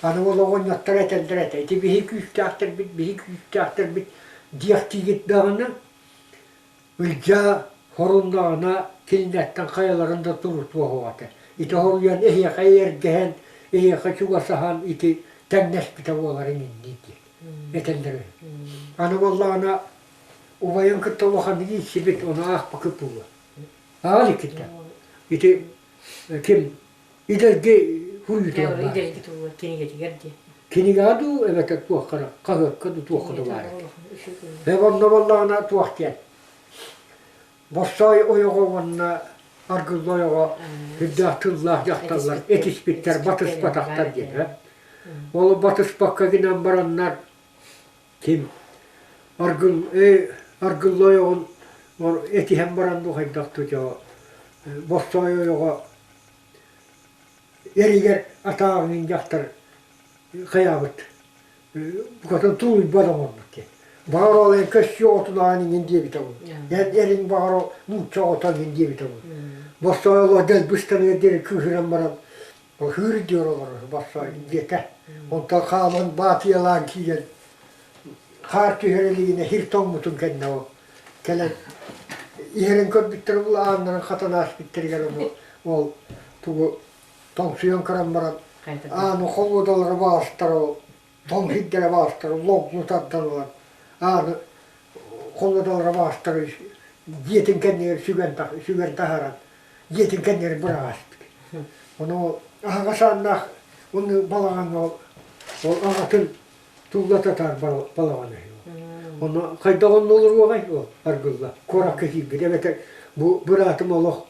Аны ол оҕонньоттор этэллэр этэ, ити биһи күүстээхтэрбит, биһи күүстээхтэрбит диэхтиигит даҕаны Ылдьаа хоруннаҕына кинилэртэн хайаларын да турутуо суох этэ. Ити хоруйан эһиэхэ эргэһэн, эһиэхэ чугасаһан ити тэҥнэспитэ буоларын иннин диэн этэллэр үһү. Аны буоллаҕына убайын кытта улаханнык ииссибит, ону аахпакыт буолуо. Ааҕа иликкит да. Ити ким Идэлги суруйуутугар баар. Идэлги туһугар кинигэтигэр дии. Кинигэҕэ дуу эбэтэр туохха да хаһыакка дуу туохха да баар этэ. Ээ онно буоллаҕына туох диэн Боссоой ойоҕо уонна Аргылла ойоҕо сүрдээх тыллаах дьахталлар этиспиттэр, батыспатахтар диэн. Ол батыспакка гынан бараннар ким Аргыл Аргылла ойоҕун этиһэн баран бу хайдах тутуо Боссоой ойоҕо Эригэр атааҕын дьахтар хайаабыт букатын тулуйбат оҥорбут диэн. Баҕар ол эн көссүө оҕотунаҕын иҥин диэбитэ буолуо. Эн эриҥ баҕар ол нуучча оҕото иҥин диэбитэ буолуо. Боссоой олох дэлби ыстаныар диэри кыыһыран баран хыыр диэр олорор Боссоой диэтэ. Онтон хаалан баатыйалаан киирэн хаар түһэр илигинэ хир тоҥмутун кэннэ ол кэлэн иһэрин көрбүттэр ол ааннарын хатан ааспыттарыгар ону ол тугу тоҥсуйан көрөн баран ааны холуодалары баҕастар ол тоҥ сирдэрэ баҕастар логлу тардан ылан ааны холуодалары баҕастар дьиэтин кэннигэр сүгэн сүгэн таһааран дьиэтин кэннигэр быраҕаспыт ону аһаҕас ааннаах ону балаҕаҥҥа ол аҕатын Тулла татаар балаҕан үһү. Онно хайдах онно олоруоҕай ол аргылла куоракка киирбит эбэтэр бу быраатым олох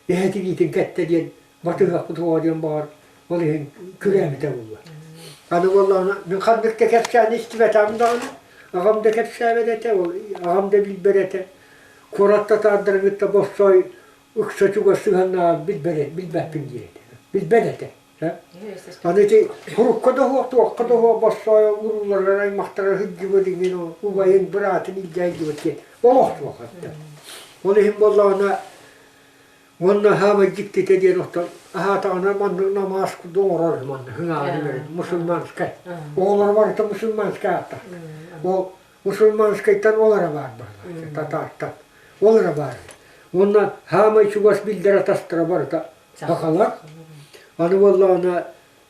эһэтигиитин кэттэ диэн батыһыахпыт суоҕа диэн баҕар ол иһин күрээбитэ буолуо. Аны буоллаҕына мин ханнык да кэпсээни истибэтэҕим даҕаны аҕам да кэпсээбэт этэ ол аҕам да билбэт этэ. Куорат татаардарын кытта боссоой ыкса чугас сыһыаннааҕын билбэппин диир этэ. Билбэт этэ. Аны ити урукка да суох, туохха да суох боссоойо урууларыгар аймахтара сылдьыбыт иҥин убайын, быраатын илдьэ сылдьыбыт диэн олох суох этэ. Ол иһин буоллаҕына уонна хаамай дьиктитэ диэн оттон аһаатаҕына маннык намаас курдук оҥорор манна хыҥааҕын үөрэн мусульманскай. Оҕолоро барыта мусульманскай ааттаах. Ол мусульманскайтан ол эрэ баар быһыылаах татаартан. Ол эрэ баар. Уонна хаамай чугас билдэр атастара барыта Сахалар аны буоллаҕына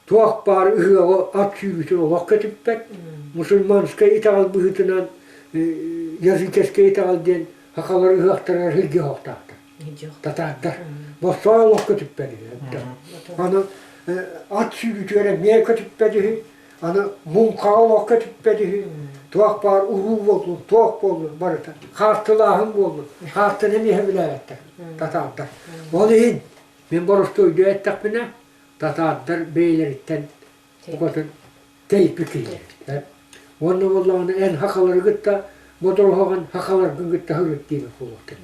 туох баар ыһыаҕы ат сүүрүүтүн олох көтүппэт. Мусульманскай итэҕэл быһыытынан языческай итэҕэл диэн сахалар ыһыахтарыгар сылдьыа суохтаахтар. Татаардар. Боссоой олох көтүппэт үһү. Аны ат сүүрүүтүгэр эмиэ көтүппэт үһү. Аны муҥхаҕа олох көтүппэт үһү. Туох баар уруу буоллун, туох буоллун барыта. Хаартылааһын буоллун. Хаартыны эмиэ билээбэттэр. Татаардар. Ол иһин мин боростуойдуу эттэхпинэ, татаардар бэйэлэриттэн букатын тэйиппит киһилэр. Уонна буоллаҕына эн хахалары кытта бодоруһаҕын хахаларгын кытта сырыт диэбит буолуохтар.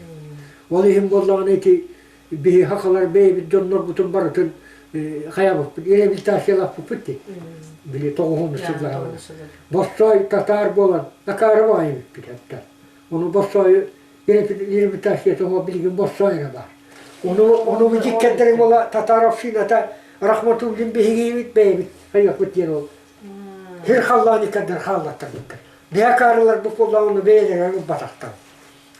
Ол иһин буоллаҕына ити биһи хахалар бэйэбит дьоннорбутун барытын хайабыппыт, реабилитациялаппыппыт дии. Били тоҕуһун сыллаһабына. Боссоой татаар буолан акаары баҕайы бүппүт Ону боссоойу реабилитацията билигин боссоой эрэ баар. Ону ону бу буола Татаров шината Рахматуллин биһигибит бэйэбит хайыахпыт диэн ол сир халлаан иккэрдэр хааллаттарбыттар. Биһакаарылар бу буоллаҕына бэйэлэрэ ылбатахтар.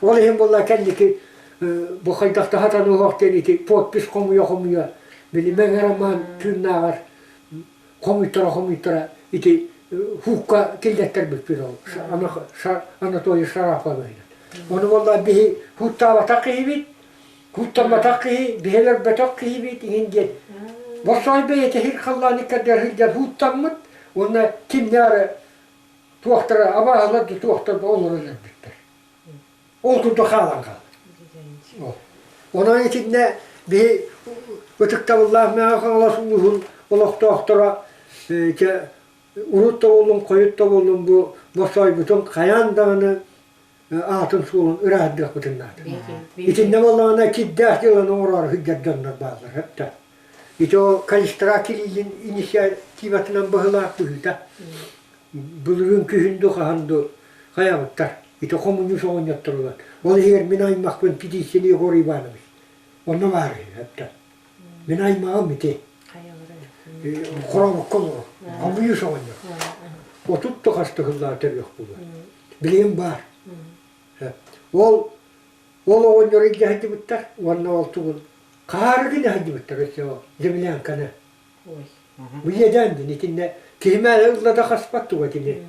Ол иһин буолла кэнники бу хайдахта хатаныһох диэн ити подпись хомуйа-хомуйа били Мэҥэ Роман тыыннааҕар хомуйтара-хомуйтара ити хуукка киллэттэрбиппит ол Анатолий Шараповы. Ону буолла биһи куттаабатах киһибит, куттамматах киһи, биһэлэрбэтэх киһибит иҥин диэн. Босой бэйэтэ сир халлаан иккэрдэр сылдьар һууттаммыт уонна кимнээри туохтара абааһылар да туохтар да олорон өлбүттэр. Ол курдук хаалан хаалар. Онон итиннэ биһи ытыктабыллаах Мэҥэ Хаҥалас улууһун олохтоохторо урут да буоллун, хойут да буоллун бу босойбутун хайаан даҕаны аатын-суолун ырааһырдыахпытын наада. Итиннэ буоллаҕына кирдээх дьыаланы оҥороору сылдьар дьоннор бааллар сөптөөх. Ити ол Калистрат Кириллин инициативатынан быһылаах быһыыта. Былырыын күһүн ду хаһан ду хайаабыттар. Ити хомуньуус оҕонньоттор ылан. Ол иһигэр мин аймахпын Птицын Егор Иванович. Онно баар үһү сөптөөх. Мин аймаҕым ити. Хоромукка олорор. Хомуньуус оҕонньор. 30 да хас да сыллаах төрүөх буолуо. Билигин баар. Ол ол оҕонньору илдьэ сылдьыбыттар уонна ол тугун хаарыгын сылдьыбыттар өссө ол землянканы. Бу иэдээн дин итиннэ киһи мээнэ ылла да хаспат туга итини.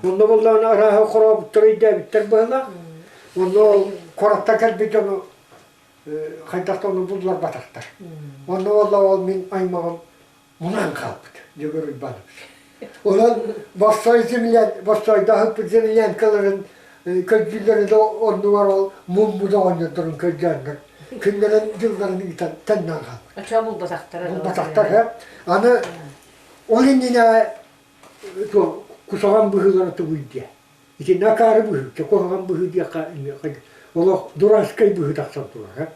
Онно буоллаҕына арааһы хорообуттар өйдөөбүттэр быһыылаах. Онно ол куораттан кэлбит дьону хайдах да ону булларбатахтар. Онно буолла ол мин аймаҕым мунан хаалбыт Дьөгүөр Уйбаанович. Онон Боссой землян, Боссойдоһуппут землянкаларын көрдүүллэрин оннугар ол муммут оҕонньордорун көрдөөннөр күннэрин дьылларын ыытан тэннэн хаалбыт. Очоо булбатахтара. Булбатахтар, Аны ол иннинэ кусаҕан быһыылара тугуй диэ. Итиннэ акаары быһыы, куһаҕан быһыы диэххэ олох дурацкай быһыы тахсан турар.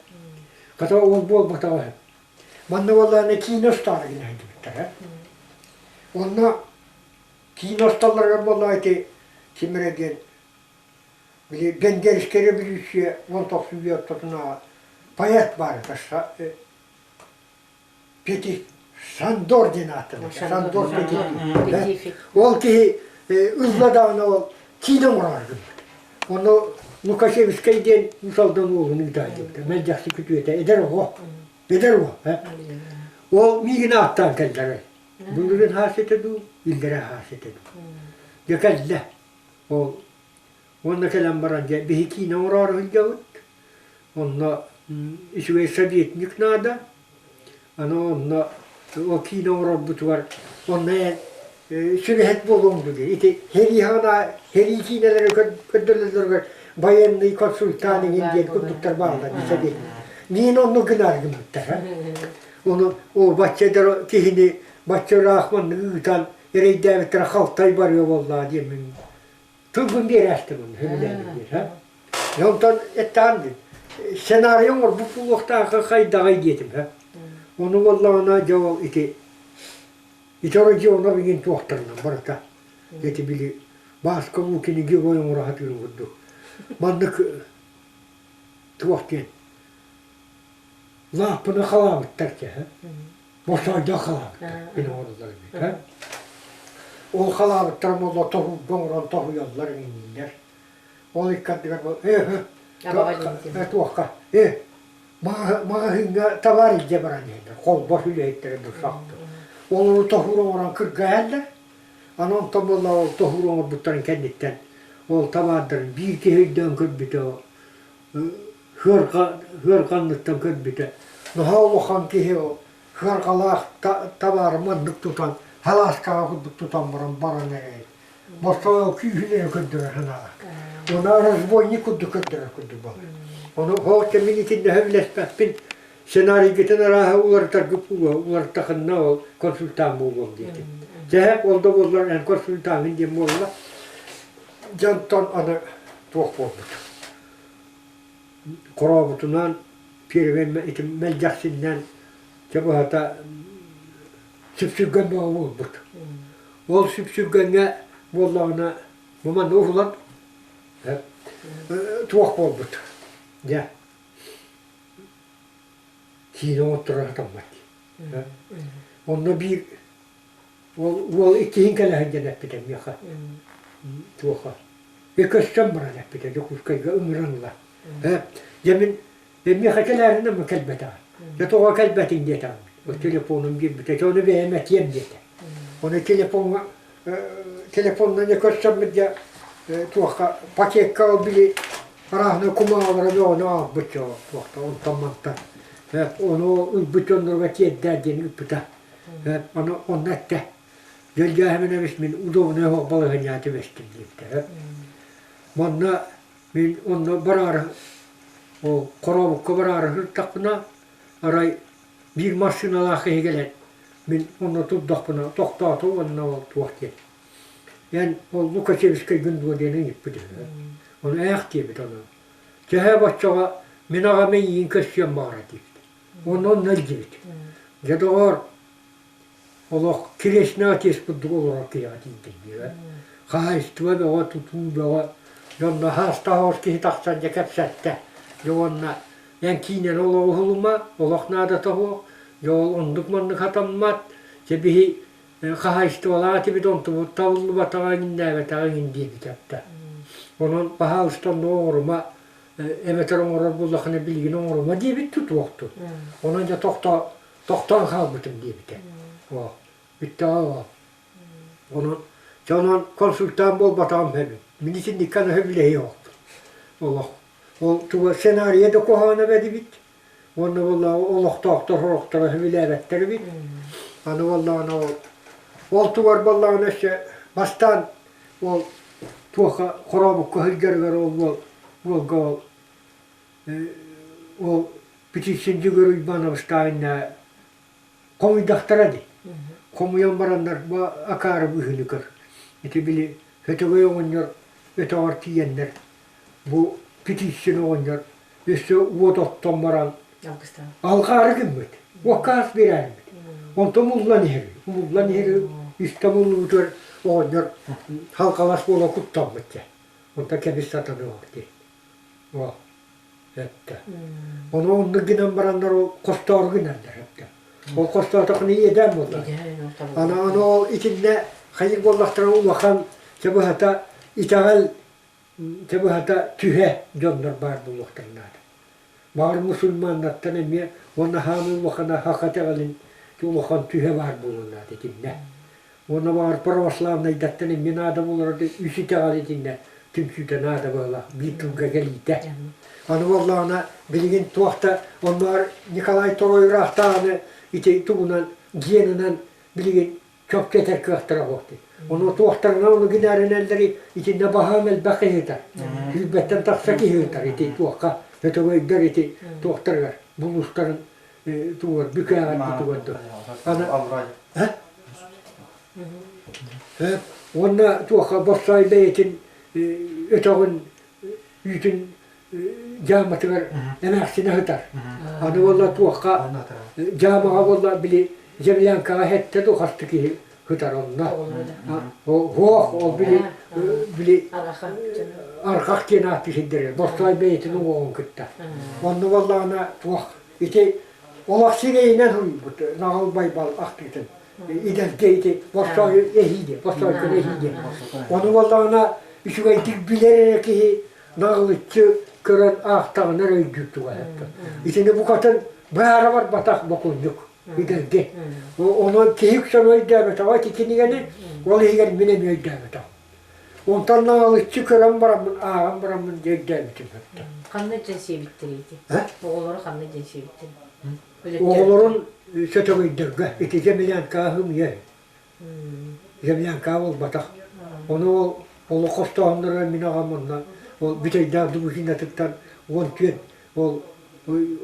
Хата ол буолбатаҕа Манна буоллаҕына киинэ устаары гына сылдьыбыттара. Онно киинэ усталларыгар буоллаҕа ити ким эрэ диэн били Бендерскэй революция 19 үйэ ортотунааҕы поэт баар этэ Пети Сандор диэн ааттанар. Сандор Петифи. Ол киһи ылла даҕаны ол киинэ оҥороору гыммыт. Ону Лукашевскай диэн Уус Алдан уолун ыытаайдыбыта. Мэлдьэхси күтүөтэ эдэр оҕо. Эдэр уол. Ол миигин ааттаан кэллэрэй. Былырыын хаас этэ дуу, иллэрээ хаас этэ дуу. Дьэ кэллэ. Ол уонна кэлэн баран дьэ биһи киинэ оҥороору сылдьабыт. Онно үчүгэй советник наада. Аны онно ол киинэ оҥорорбутугар онно эн сүрэһит буолуоҥ дуу диэн. Ити сэрии саҕана сэрии киинэлэри көрдөрөллөрүгэр военный консультант иҥин диэн курдуктар бааллар дии советник. Миин оннук гынаары гыммыттар. Ону о бачча киһини бачча ыраах маннык ыытан эрэйдээбиттэрэ халтай барыа буоллаҕа диэммин тылбын биэрээстим онно сөбүлээммин диир Онтон эттэҕим дии, сценарий оҥорбут буолуохтаахха хайдаҕый диэтим һэ. Ону буоллаҕына дьэ ол ити ити Родионов игин туохтарынан барыта ити били Бааска Лукини герой оҥоро сатыырын курдук. Маннык туох диэн лааппыны халаабыттар дьэ Босойдо халаабыттар мин оҥороллор эбит Ол халаабыттар буолла тоһуурга оҥорон тоһуйаллар иҥнииллэр. Ол икки ардыгар э туохха э маҕаһыыҥҥа табаар илдьэ баран иһэллэр холбос үлэһиттэрэ бу сахты олору тоһуур оҥорон кыргаһаллар аны онтон буолла ол тоһуур оҥорбуттарын кэнниттэн ол табаардарын биир киһи өйдөөн көрбүтэ ыарҕанныттан көрбүтэ наһаа улахан киһи ол ыарҕалаах табаары маннык тутан халааскаҕа курдук тутан баран баран эрэр Босхо күүһүн эрэ көрдөрөр санаалаах. Уонна разбойник курдук көрдөрөр курдук буолар. Ону ол кэмин итиннэ сөбүлэспэппин. Сценарийгытын арааһа уларытаргыт буолуо, уларыттахынна ол консультант буолуом диэтим. Дьэ, ол да буоллар эн консультаҥын диэн буолла. Дьонтон аны туох буолбут. Хорообутунан первый ити мэлдьэхсиннэн чэ быһата сүпсүлгэн бөҕө буолбут. Ол сүпсүлгэҥҥэ буоллаҕына бу манна уһулан туох буолбут дьэ киинэ оҥотторо сатаммат дии. Онно биир уол уол иккиһин кэлэ сылдьан эппитэ миэхэ туоха көстөн баран эппитэ Дьокуускайга ыҥыран ыла. Дьэ мин Миэхэ кэлээринэ ама кэлбэтэҕэ. Дьэ тоҕо кэлбэтиҥ диэтэҕим. Ол телефонум биэрбитэ. Дьэ ону бэйэм этиэм диэтэ. Ону телефоҥҥа телефонунан көрсөммүт дьэ туохха пакекка ол били Арааһына кумааҕылара бөҕөнү аҕалбыт туохта онтон мантан. Ону ылбыт дьонноругар тиэрдээр диэн ыыппыта. Ону онно эттэ. Дьөлдьөөһүмүнэбис мин удобнай оһох балаһыанньаҕа түбэстим диэбитэ. Манна мин онно бараары ол хорообукка бараары сырыттахпына арай биир массыыналаах киһи кэлэн мин онно турдахпына тохтоото уонна ол туох диэн Эн ол Лукачевскайгын дуо диэн ыйыппыт үһү. Ону ээх диэбит ону. Төһө боччоҕо мин аҕам эйиигин көрсүөм баҕара диэбит. Уонна онно илдьибит. Дьэ доҕоор, олох крестный отец курдук олорор киһиэхэ тиийдим диэбэт. Хаһаайыстыба бөҕө, тутуу бөҕө, дьонно хаастаах киһи тахсан дьэ кэпсэттэ. Дьэ уонна эн киинэни олоҕу уһулума, олох наадата суох, дьэ ол оннук-маннык хатаммат, дьэ биһи хаһаайыстыбалаах этибит онтубут табыллыбатаҕа иҥнээбэтэҕэ иҥин диэбитэ да. Онон баһаалыста онно оҥорума эбэтэр оҥорор буоллаххына билигин оҥорума диэбит тутуохтун. Онон дьэ тохтоо тохтоон хаалбытым диэбитэ. Оо, бүттэҕэ ол. Онон дьэ онон консультант буолбатаҕым эбит. Мин итинниккэ наһаа билэһиэ оһохпун. Олох. Ол туга сценарийа да куһаҕана бэдибит. Уонна буоллаҕа олохтоохтор сорохторо сөбүлээбэттэр эбит. Аны буоллаҕына ол ол тугар буоллаҕына өссө бастаан ол туохха хорообукка сылдьарыгар ол уол уолга ол ол Птицын Дьөгүөр Уйбаанабыстааҕынна хомуйдахтара дии. Хомуйан бараннар бу акаары быһыыны көр. Ити били Сөтөгөй оҕонньор өтөҕөр тиийэннэр бу Птицын оҕонньор өссө уот оттон баран алҕаары гыммыт, уокка биэрээриммит. Онтон умуллан иһэр, умуллан иһэр үстэ умуллубутугар оҕонньор халҕалас буола куттаммыт дьэ. Онтон кэбис сатаныах дии. О, эттэ. Ону оннук гынан бараннар ол хостоору гынаннар эттэ. Ол хостоотохуна иэдээн буолла. Аны аны ол итиннэ хайык буоллахтара улахан чэ быһата итэҕэл Дьэ быһата түһэ дьоннор баар буолуохтарын наада. Баҕар мусульманнартан эмиэ уонна хаамыы улахана саха итэҕэлин улахан түһэ баар буолуон наада итиннэ. Уонна баҕар православнайдартан эмиэ наада буолара да үс итэҕэл итиннэ түмсүүтэ наада буолла биир тылга кэлиитэ. Аны буоллаҕына билигин туох да оннооҕор Николай Второй ыраахтааҕыны ити тугунан генынан билигин чопчу этэр кыахтара суох дии. Ону туохтарынан ону гинээринэллэри итиннэ баһаам элбэх киһи ыытар. Сүүрбэттэн тахса киһи ыытар ити туохха өтөгөйдөр ити туохтарыгар булуустарын тугар бүкээҕэр бутугар да. Аны Уонна туохха боссоой бэйэтин өтөҕүн үүтүн дьааматыгар эмээхсинэ сытар. Аны буолла туохха дьаамаҕа буолла били землянкаҕа хэттэ дуу хаста киһи сытар онно. Һуох ол били били арҕах диэн ааттыы сирдэрэ бостуой бэйэтин уҥуоҕун кытта. Онно буоллаҕына туох ити олох сирэйинэн суруйбут Наҕыл Байбал ахтыытын идэлгэ ити бостуой эһииде бостуойкун эһииде. Ону буоллаҕына үчүгэйдик билэр эрэ киһи наҕылыччы көрөн аахтаҕына эрэ өйдүүр туга Итини букатын быһаара барбатах бокунньук идэлги. Онон киһи үксэн өйдөөбөтөҕө ити кинигэни, ол иһигэр мин эмиэ өйдөөбөтөҕүм. Онтон наҕылыччы көрөн бараммын, ааҕан бараммын дьэ өйдөөбүтүм. Ханна дьэн сиэбиттэрий ити? Оҕолору ханна дьэн сиэбиттэрий? Оҕолорун сөтөгөйдөргө ити землянкаҕа ымыйа Землянка буолбатах. Ону ол олох хостооһуннара мин аҕам онно ол Бүтэйдээх дружинатыттан 14 ол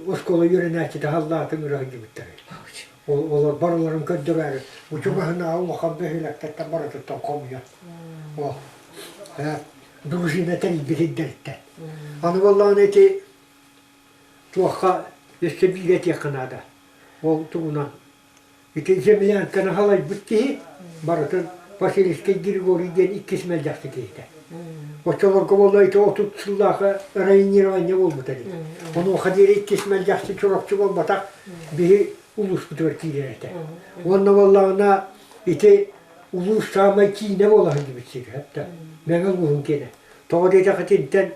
оскуола үөрэнээччитэ халлаатын ыра сылдьыбыттар. Ол олор барыларын көрдөрөөрү учугаһынааҕы улахан бөһүөлэктэртэн барытыттан хомуйан. Ол дружина тэрийбит сирдэриттэн. Аны буоллаҕына ити туохха өссө биир этиэххэ наада. Ол тугунан Ити землянканы халайбыт киһи барытын Васильевский Григорий диэн иккис мэлдьэхси киһитэ. Оччолорго буолла ити 30 сыллаахы районирование буолбута дии. Онуоха диэри иккис мэлдьэхси Чурапчы буолбатах биһи улууспутугар киирэр этэ. Уонна буоллаҕына ити улуус саамай киинэ буола сылдьыбыт сир этэ. Мэҥэ улууһун киэнэ. Тоҕо диэтэххэ итинтэн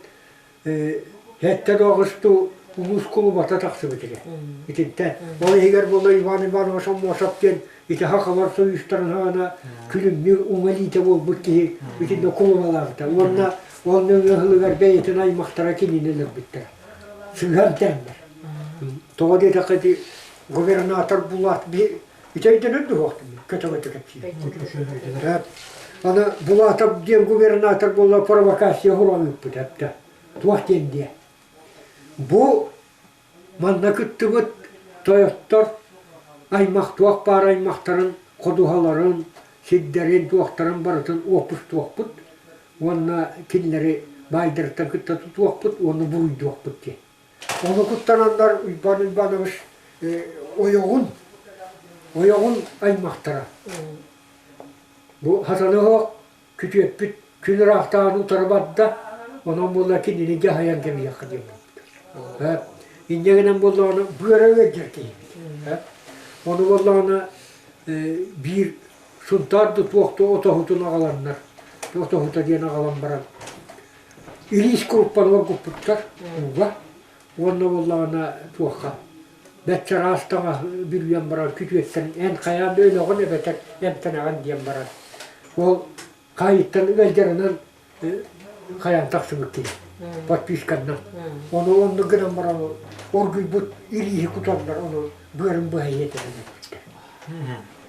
Сэттэ доҕустуу улуус кулубата тахсыбыт этэ. Итинтэн. Ол иһигэр буола Иван Иванович Аммосов диэн ити Сахалар союзтарын саҕана күлүмнүүр уҥа илиитэ буолбут киһи итиннэ кулубалаабыта. Уонна Ол нөҥүө сылыгар бэйэтин аймахтара кинини өлөрбүттэрэ. Сыһан тэҥнэр. Тоҕо диэтэххэ ити губернатор Булат ити өйдөнөр дуһуохтум көтө-көтө кэпсиир. Аны Булатов диэн губернатор буолла провокация оһорон ыыппыта эптэ. Туох диэн диэ. Бу Манна кыттыбыт тойоттор аймах туох баар аймахтарын, ходуһаларын, сирдэрин, туохтарын барытын уоппустуохпут уонна кинилэри баайдарыттан кытта тутуохпут уонна буруйдуохпут диэн. Ону куттананнар Уйбаан Уйбаанович ойоҕун, ойоҕун аймахтара бу Хатаны оһох күтүөппүт күн ыраахтааҕын утары барда, онон буолла кинини дьаһайан кэбиһиэххэ диэн буолбут. Инньэ гынан буоллаҕына быара ыалдьар киһибит. Ону буоллаҕына биир Сунтаар да туох да отоһутун аҕаланнар, отоһута диэн аҕалан баран илиис куруппаны оргуппуттар ууга уонна буоллаҕына туохха бэрт чараас таҥас бүрүйэн баран күтүөттэн эн хайаан да өлөҕүн эбэтэр эмтэнэҕин диэн баран ол хаайыттан ыалдьарынан хайаан тахсыбыт киһи подписканнан ону оннук гынан баран оргуйбут илииһи кутаннар ону быарын быһа иэтэрин эппиттэр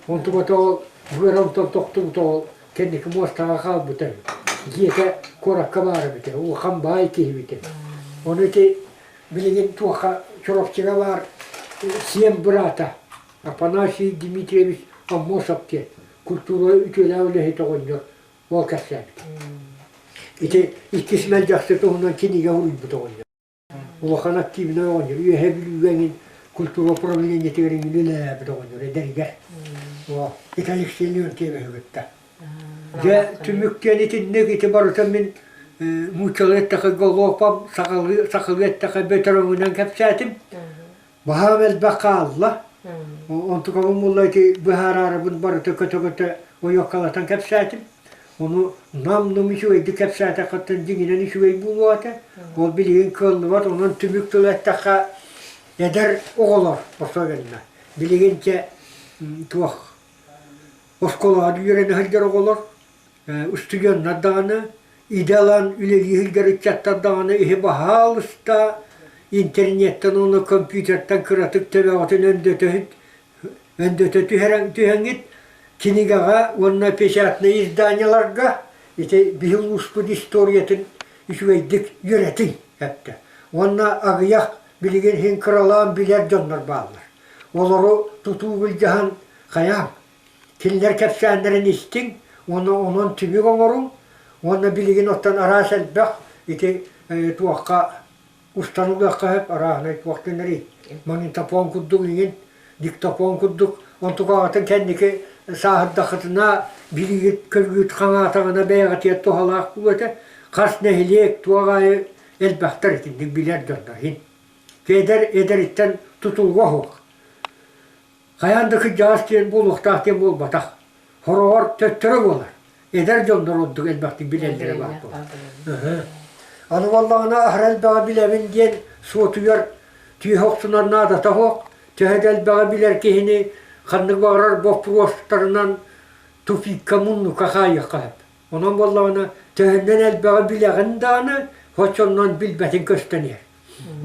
онтуката ол быара онтон тохтубута ол кэнники муостаҕа хаалбыта дьиэтэ куоракка баар эбитэ улахан баай киһи эбитэ ону ити Билигин туохха Чурапчыга баар сиэн быраата Афанасий Дмитриевич Аммосов диэн культура үтүөлээх үлэһитэ оҕонньор ол кэпсээбит. Ити иккис мэлдьэхси туһунан кинигэ суруйбут оҕонньор. Улахан активнай оҕонньор Үөһээ Бүлүүгэ эҥин культура управлениетыгар эҥин үлэлээбит оҕонньор эдэригэр. Ити Алексей Леонтьевиһы кытта. Дьэ, түмүк диэн итинник ити барыта мин нууччалыы эттэхэ галопом, сахалыы, сахалыы эттэхэ бөтөрөҥүнэн кэпсээтим. Баһаам элбэх хаалла. Онтукабын буолла ити быһаараарыбын барыта көтө-көтө ойуоккалатан кэпсээтим. Ону нам-нум үчүгэйдик кэпсээтэххиттэн дьиҥинэн үчүгэй буолуо этэ. Ол билигин кыаллыбат, онон түмүк тылы эттэххэ эдэр оҕолор особенно билигин чэ туох Оскуолаҕа үөрэнэ сылдьар оҕолор, устудьуоннар даҕаны, идэ ылан үлэлии сылдьар ыччаттар даҕаны иһи баһаалыста интернеттэн уонна компьютертан кыратык төбөҕүтүн өндөтөһүт өндөтө түһэрэн түһэҥҥит кинигэҕэ уонна печатнай изданиеларга ити биһи улууспут историятын үчүгэйдик үөрэтиҥ эттэ. Уонна аҕыйах билигин иһин кыралаан билэр дьоннор бааллар. Олору тутуу былдьаһан Хайаан, кинилэр кэпсээннэрин истиҥ уонна онон түмүк оҥоруҥ уонна билигин оттон араас элбэх ити туохха устан ылыахха сөп арааһынай туох дэнэрий магнитофон курдук иҥин диктофон курдук онтукаҕытын кэнники сааһырдаххытына билигит көргүт хаҥаатаҕына бэйэҕитигэр туһалаах буолуо этэ хас нэһилиэк туох аайы элбэхтэр итинник билэр дьоннор иһин эдэр эдэриттэн тутулуга суох Хайаан да кырдьаҕас диэн буолуохтаах диэн буолбатах. Хороҕор төттөрү буолар. Эдэр дьоннор ордук элбэхтик билэллэрэ баар буолар. Аны буоллаҕына аһара элбэҕи билэбин диэн суотуйар түөһэ охсунар наадата суох. Төһө да элбэҕи билэр киһини ханнык баҕарар боппуруостарынан тупикка муннукка хаайыахха сөп. Онон буоллаҕына төһөннөн элбэҕи билэҕин даҕаны, оччоннон билбэтин көстөн иһэр.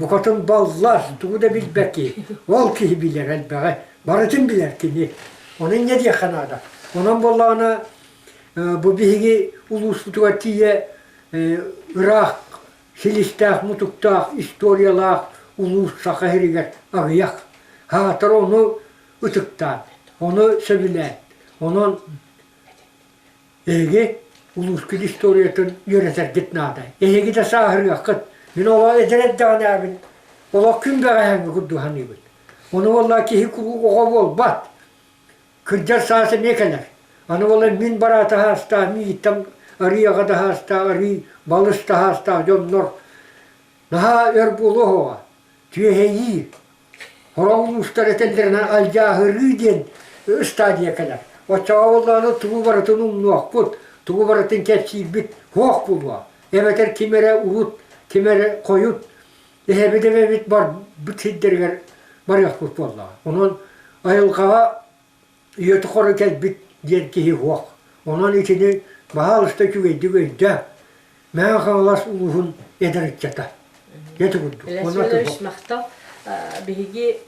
Букатын баллар, тугу да билбэт киһи. Ол киһи билэр элбэҕи, барытын билэр кини. Ону инньэ диэххэ наада. Онон буоллаҕына бу биһиги улууспутугар тиийэ ыраах силистээх, мутуктаах, историялаах улуус Саха сиригэр аҕыйах. Аатар ону ытыктаан, ону сөбүлээн. Онон Эһиги улуускут историятын үөрэтэргит наада. Эһиги да сааһырыаххыт. Мин олох эдэр эрдэҕинээбин олох күн бэҕэһээҥҥи курдук саныыбын. Ону буолла киһи куруук оҕо буолбат. Кырдьар саас эмиэ кэлэр. Аны буолла мин бараата саастаах, миигиттэн арыы аҕа да саастаах, арыы балыс да саастаах дьоннор наһаа өр буолуо суоҕа. Түөһэйии Сорох улуустар этэллэринэн алдьааһырыы диэн стадия кэлэр. Оччоҕо буоллаҕына тугу барытын умнуохпут, тугу барытын кэпсиирбит суох буолуо. Эбэтэр ким эрэ урут, ким эрэ хойут эһэбит эбэбит барбыт сирдэригэр барыахпыт буоллаҕа. Онон айылҕаҕа үйэтэ хоро кэлбит диэн киһи суох. Онон итини баһаалыста үчүгэйдик өйдөө. Мэҥэ Хаҥалас улууһун эдэр ыччата. Ити курдук. Илья Семенович, махтал. Биһиги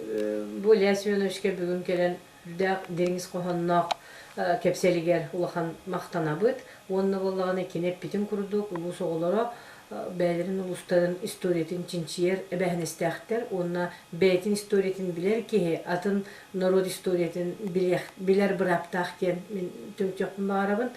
бу Илья Семеновичка бүгүн кэлэн үрдээх дириҥ ис хоһоонноох кэпсэлигэр улахан махтанабыт. Уонна буоллаҕына кини эппитин курдук улуус оҕолоро бэйэлэрин улуустарын историятын чинчийэр эбээһинэстээхтэр уонна бэйэтин историятын билэр киһи атын норуот историятын билэр бырааптаах диэн мин түмүктүөхпүн баҕарабын.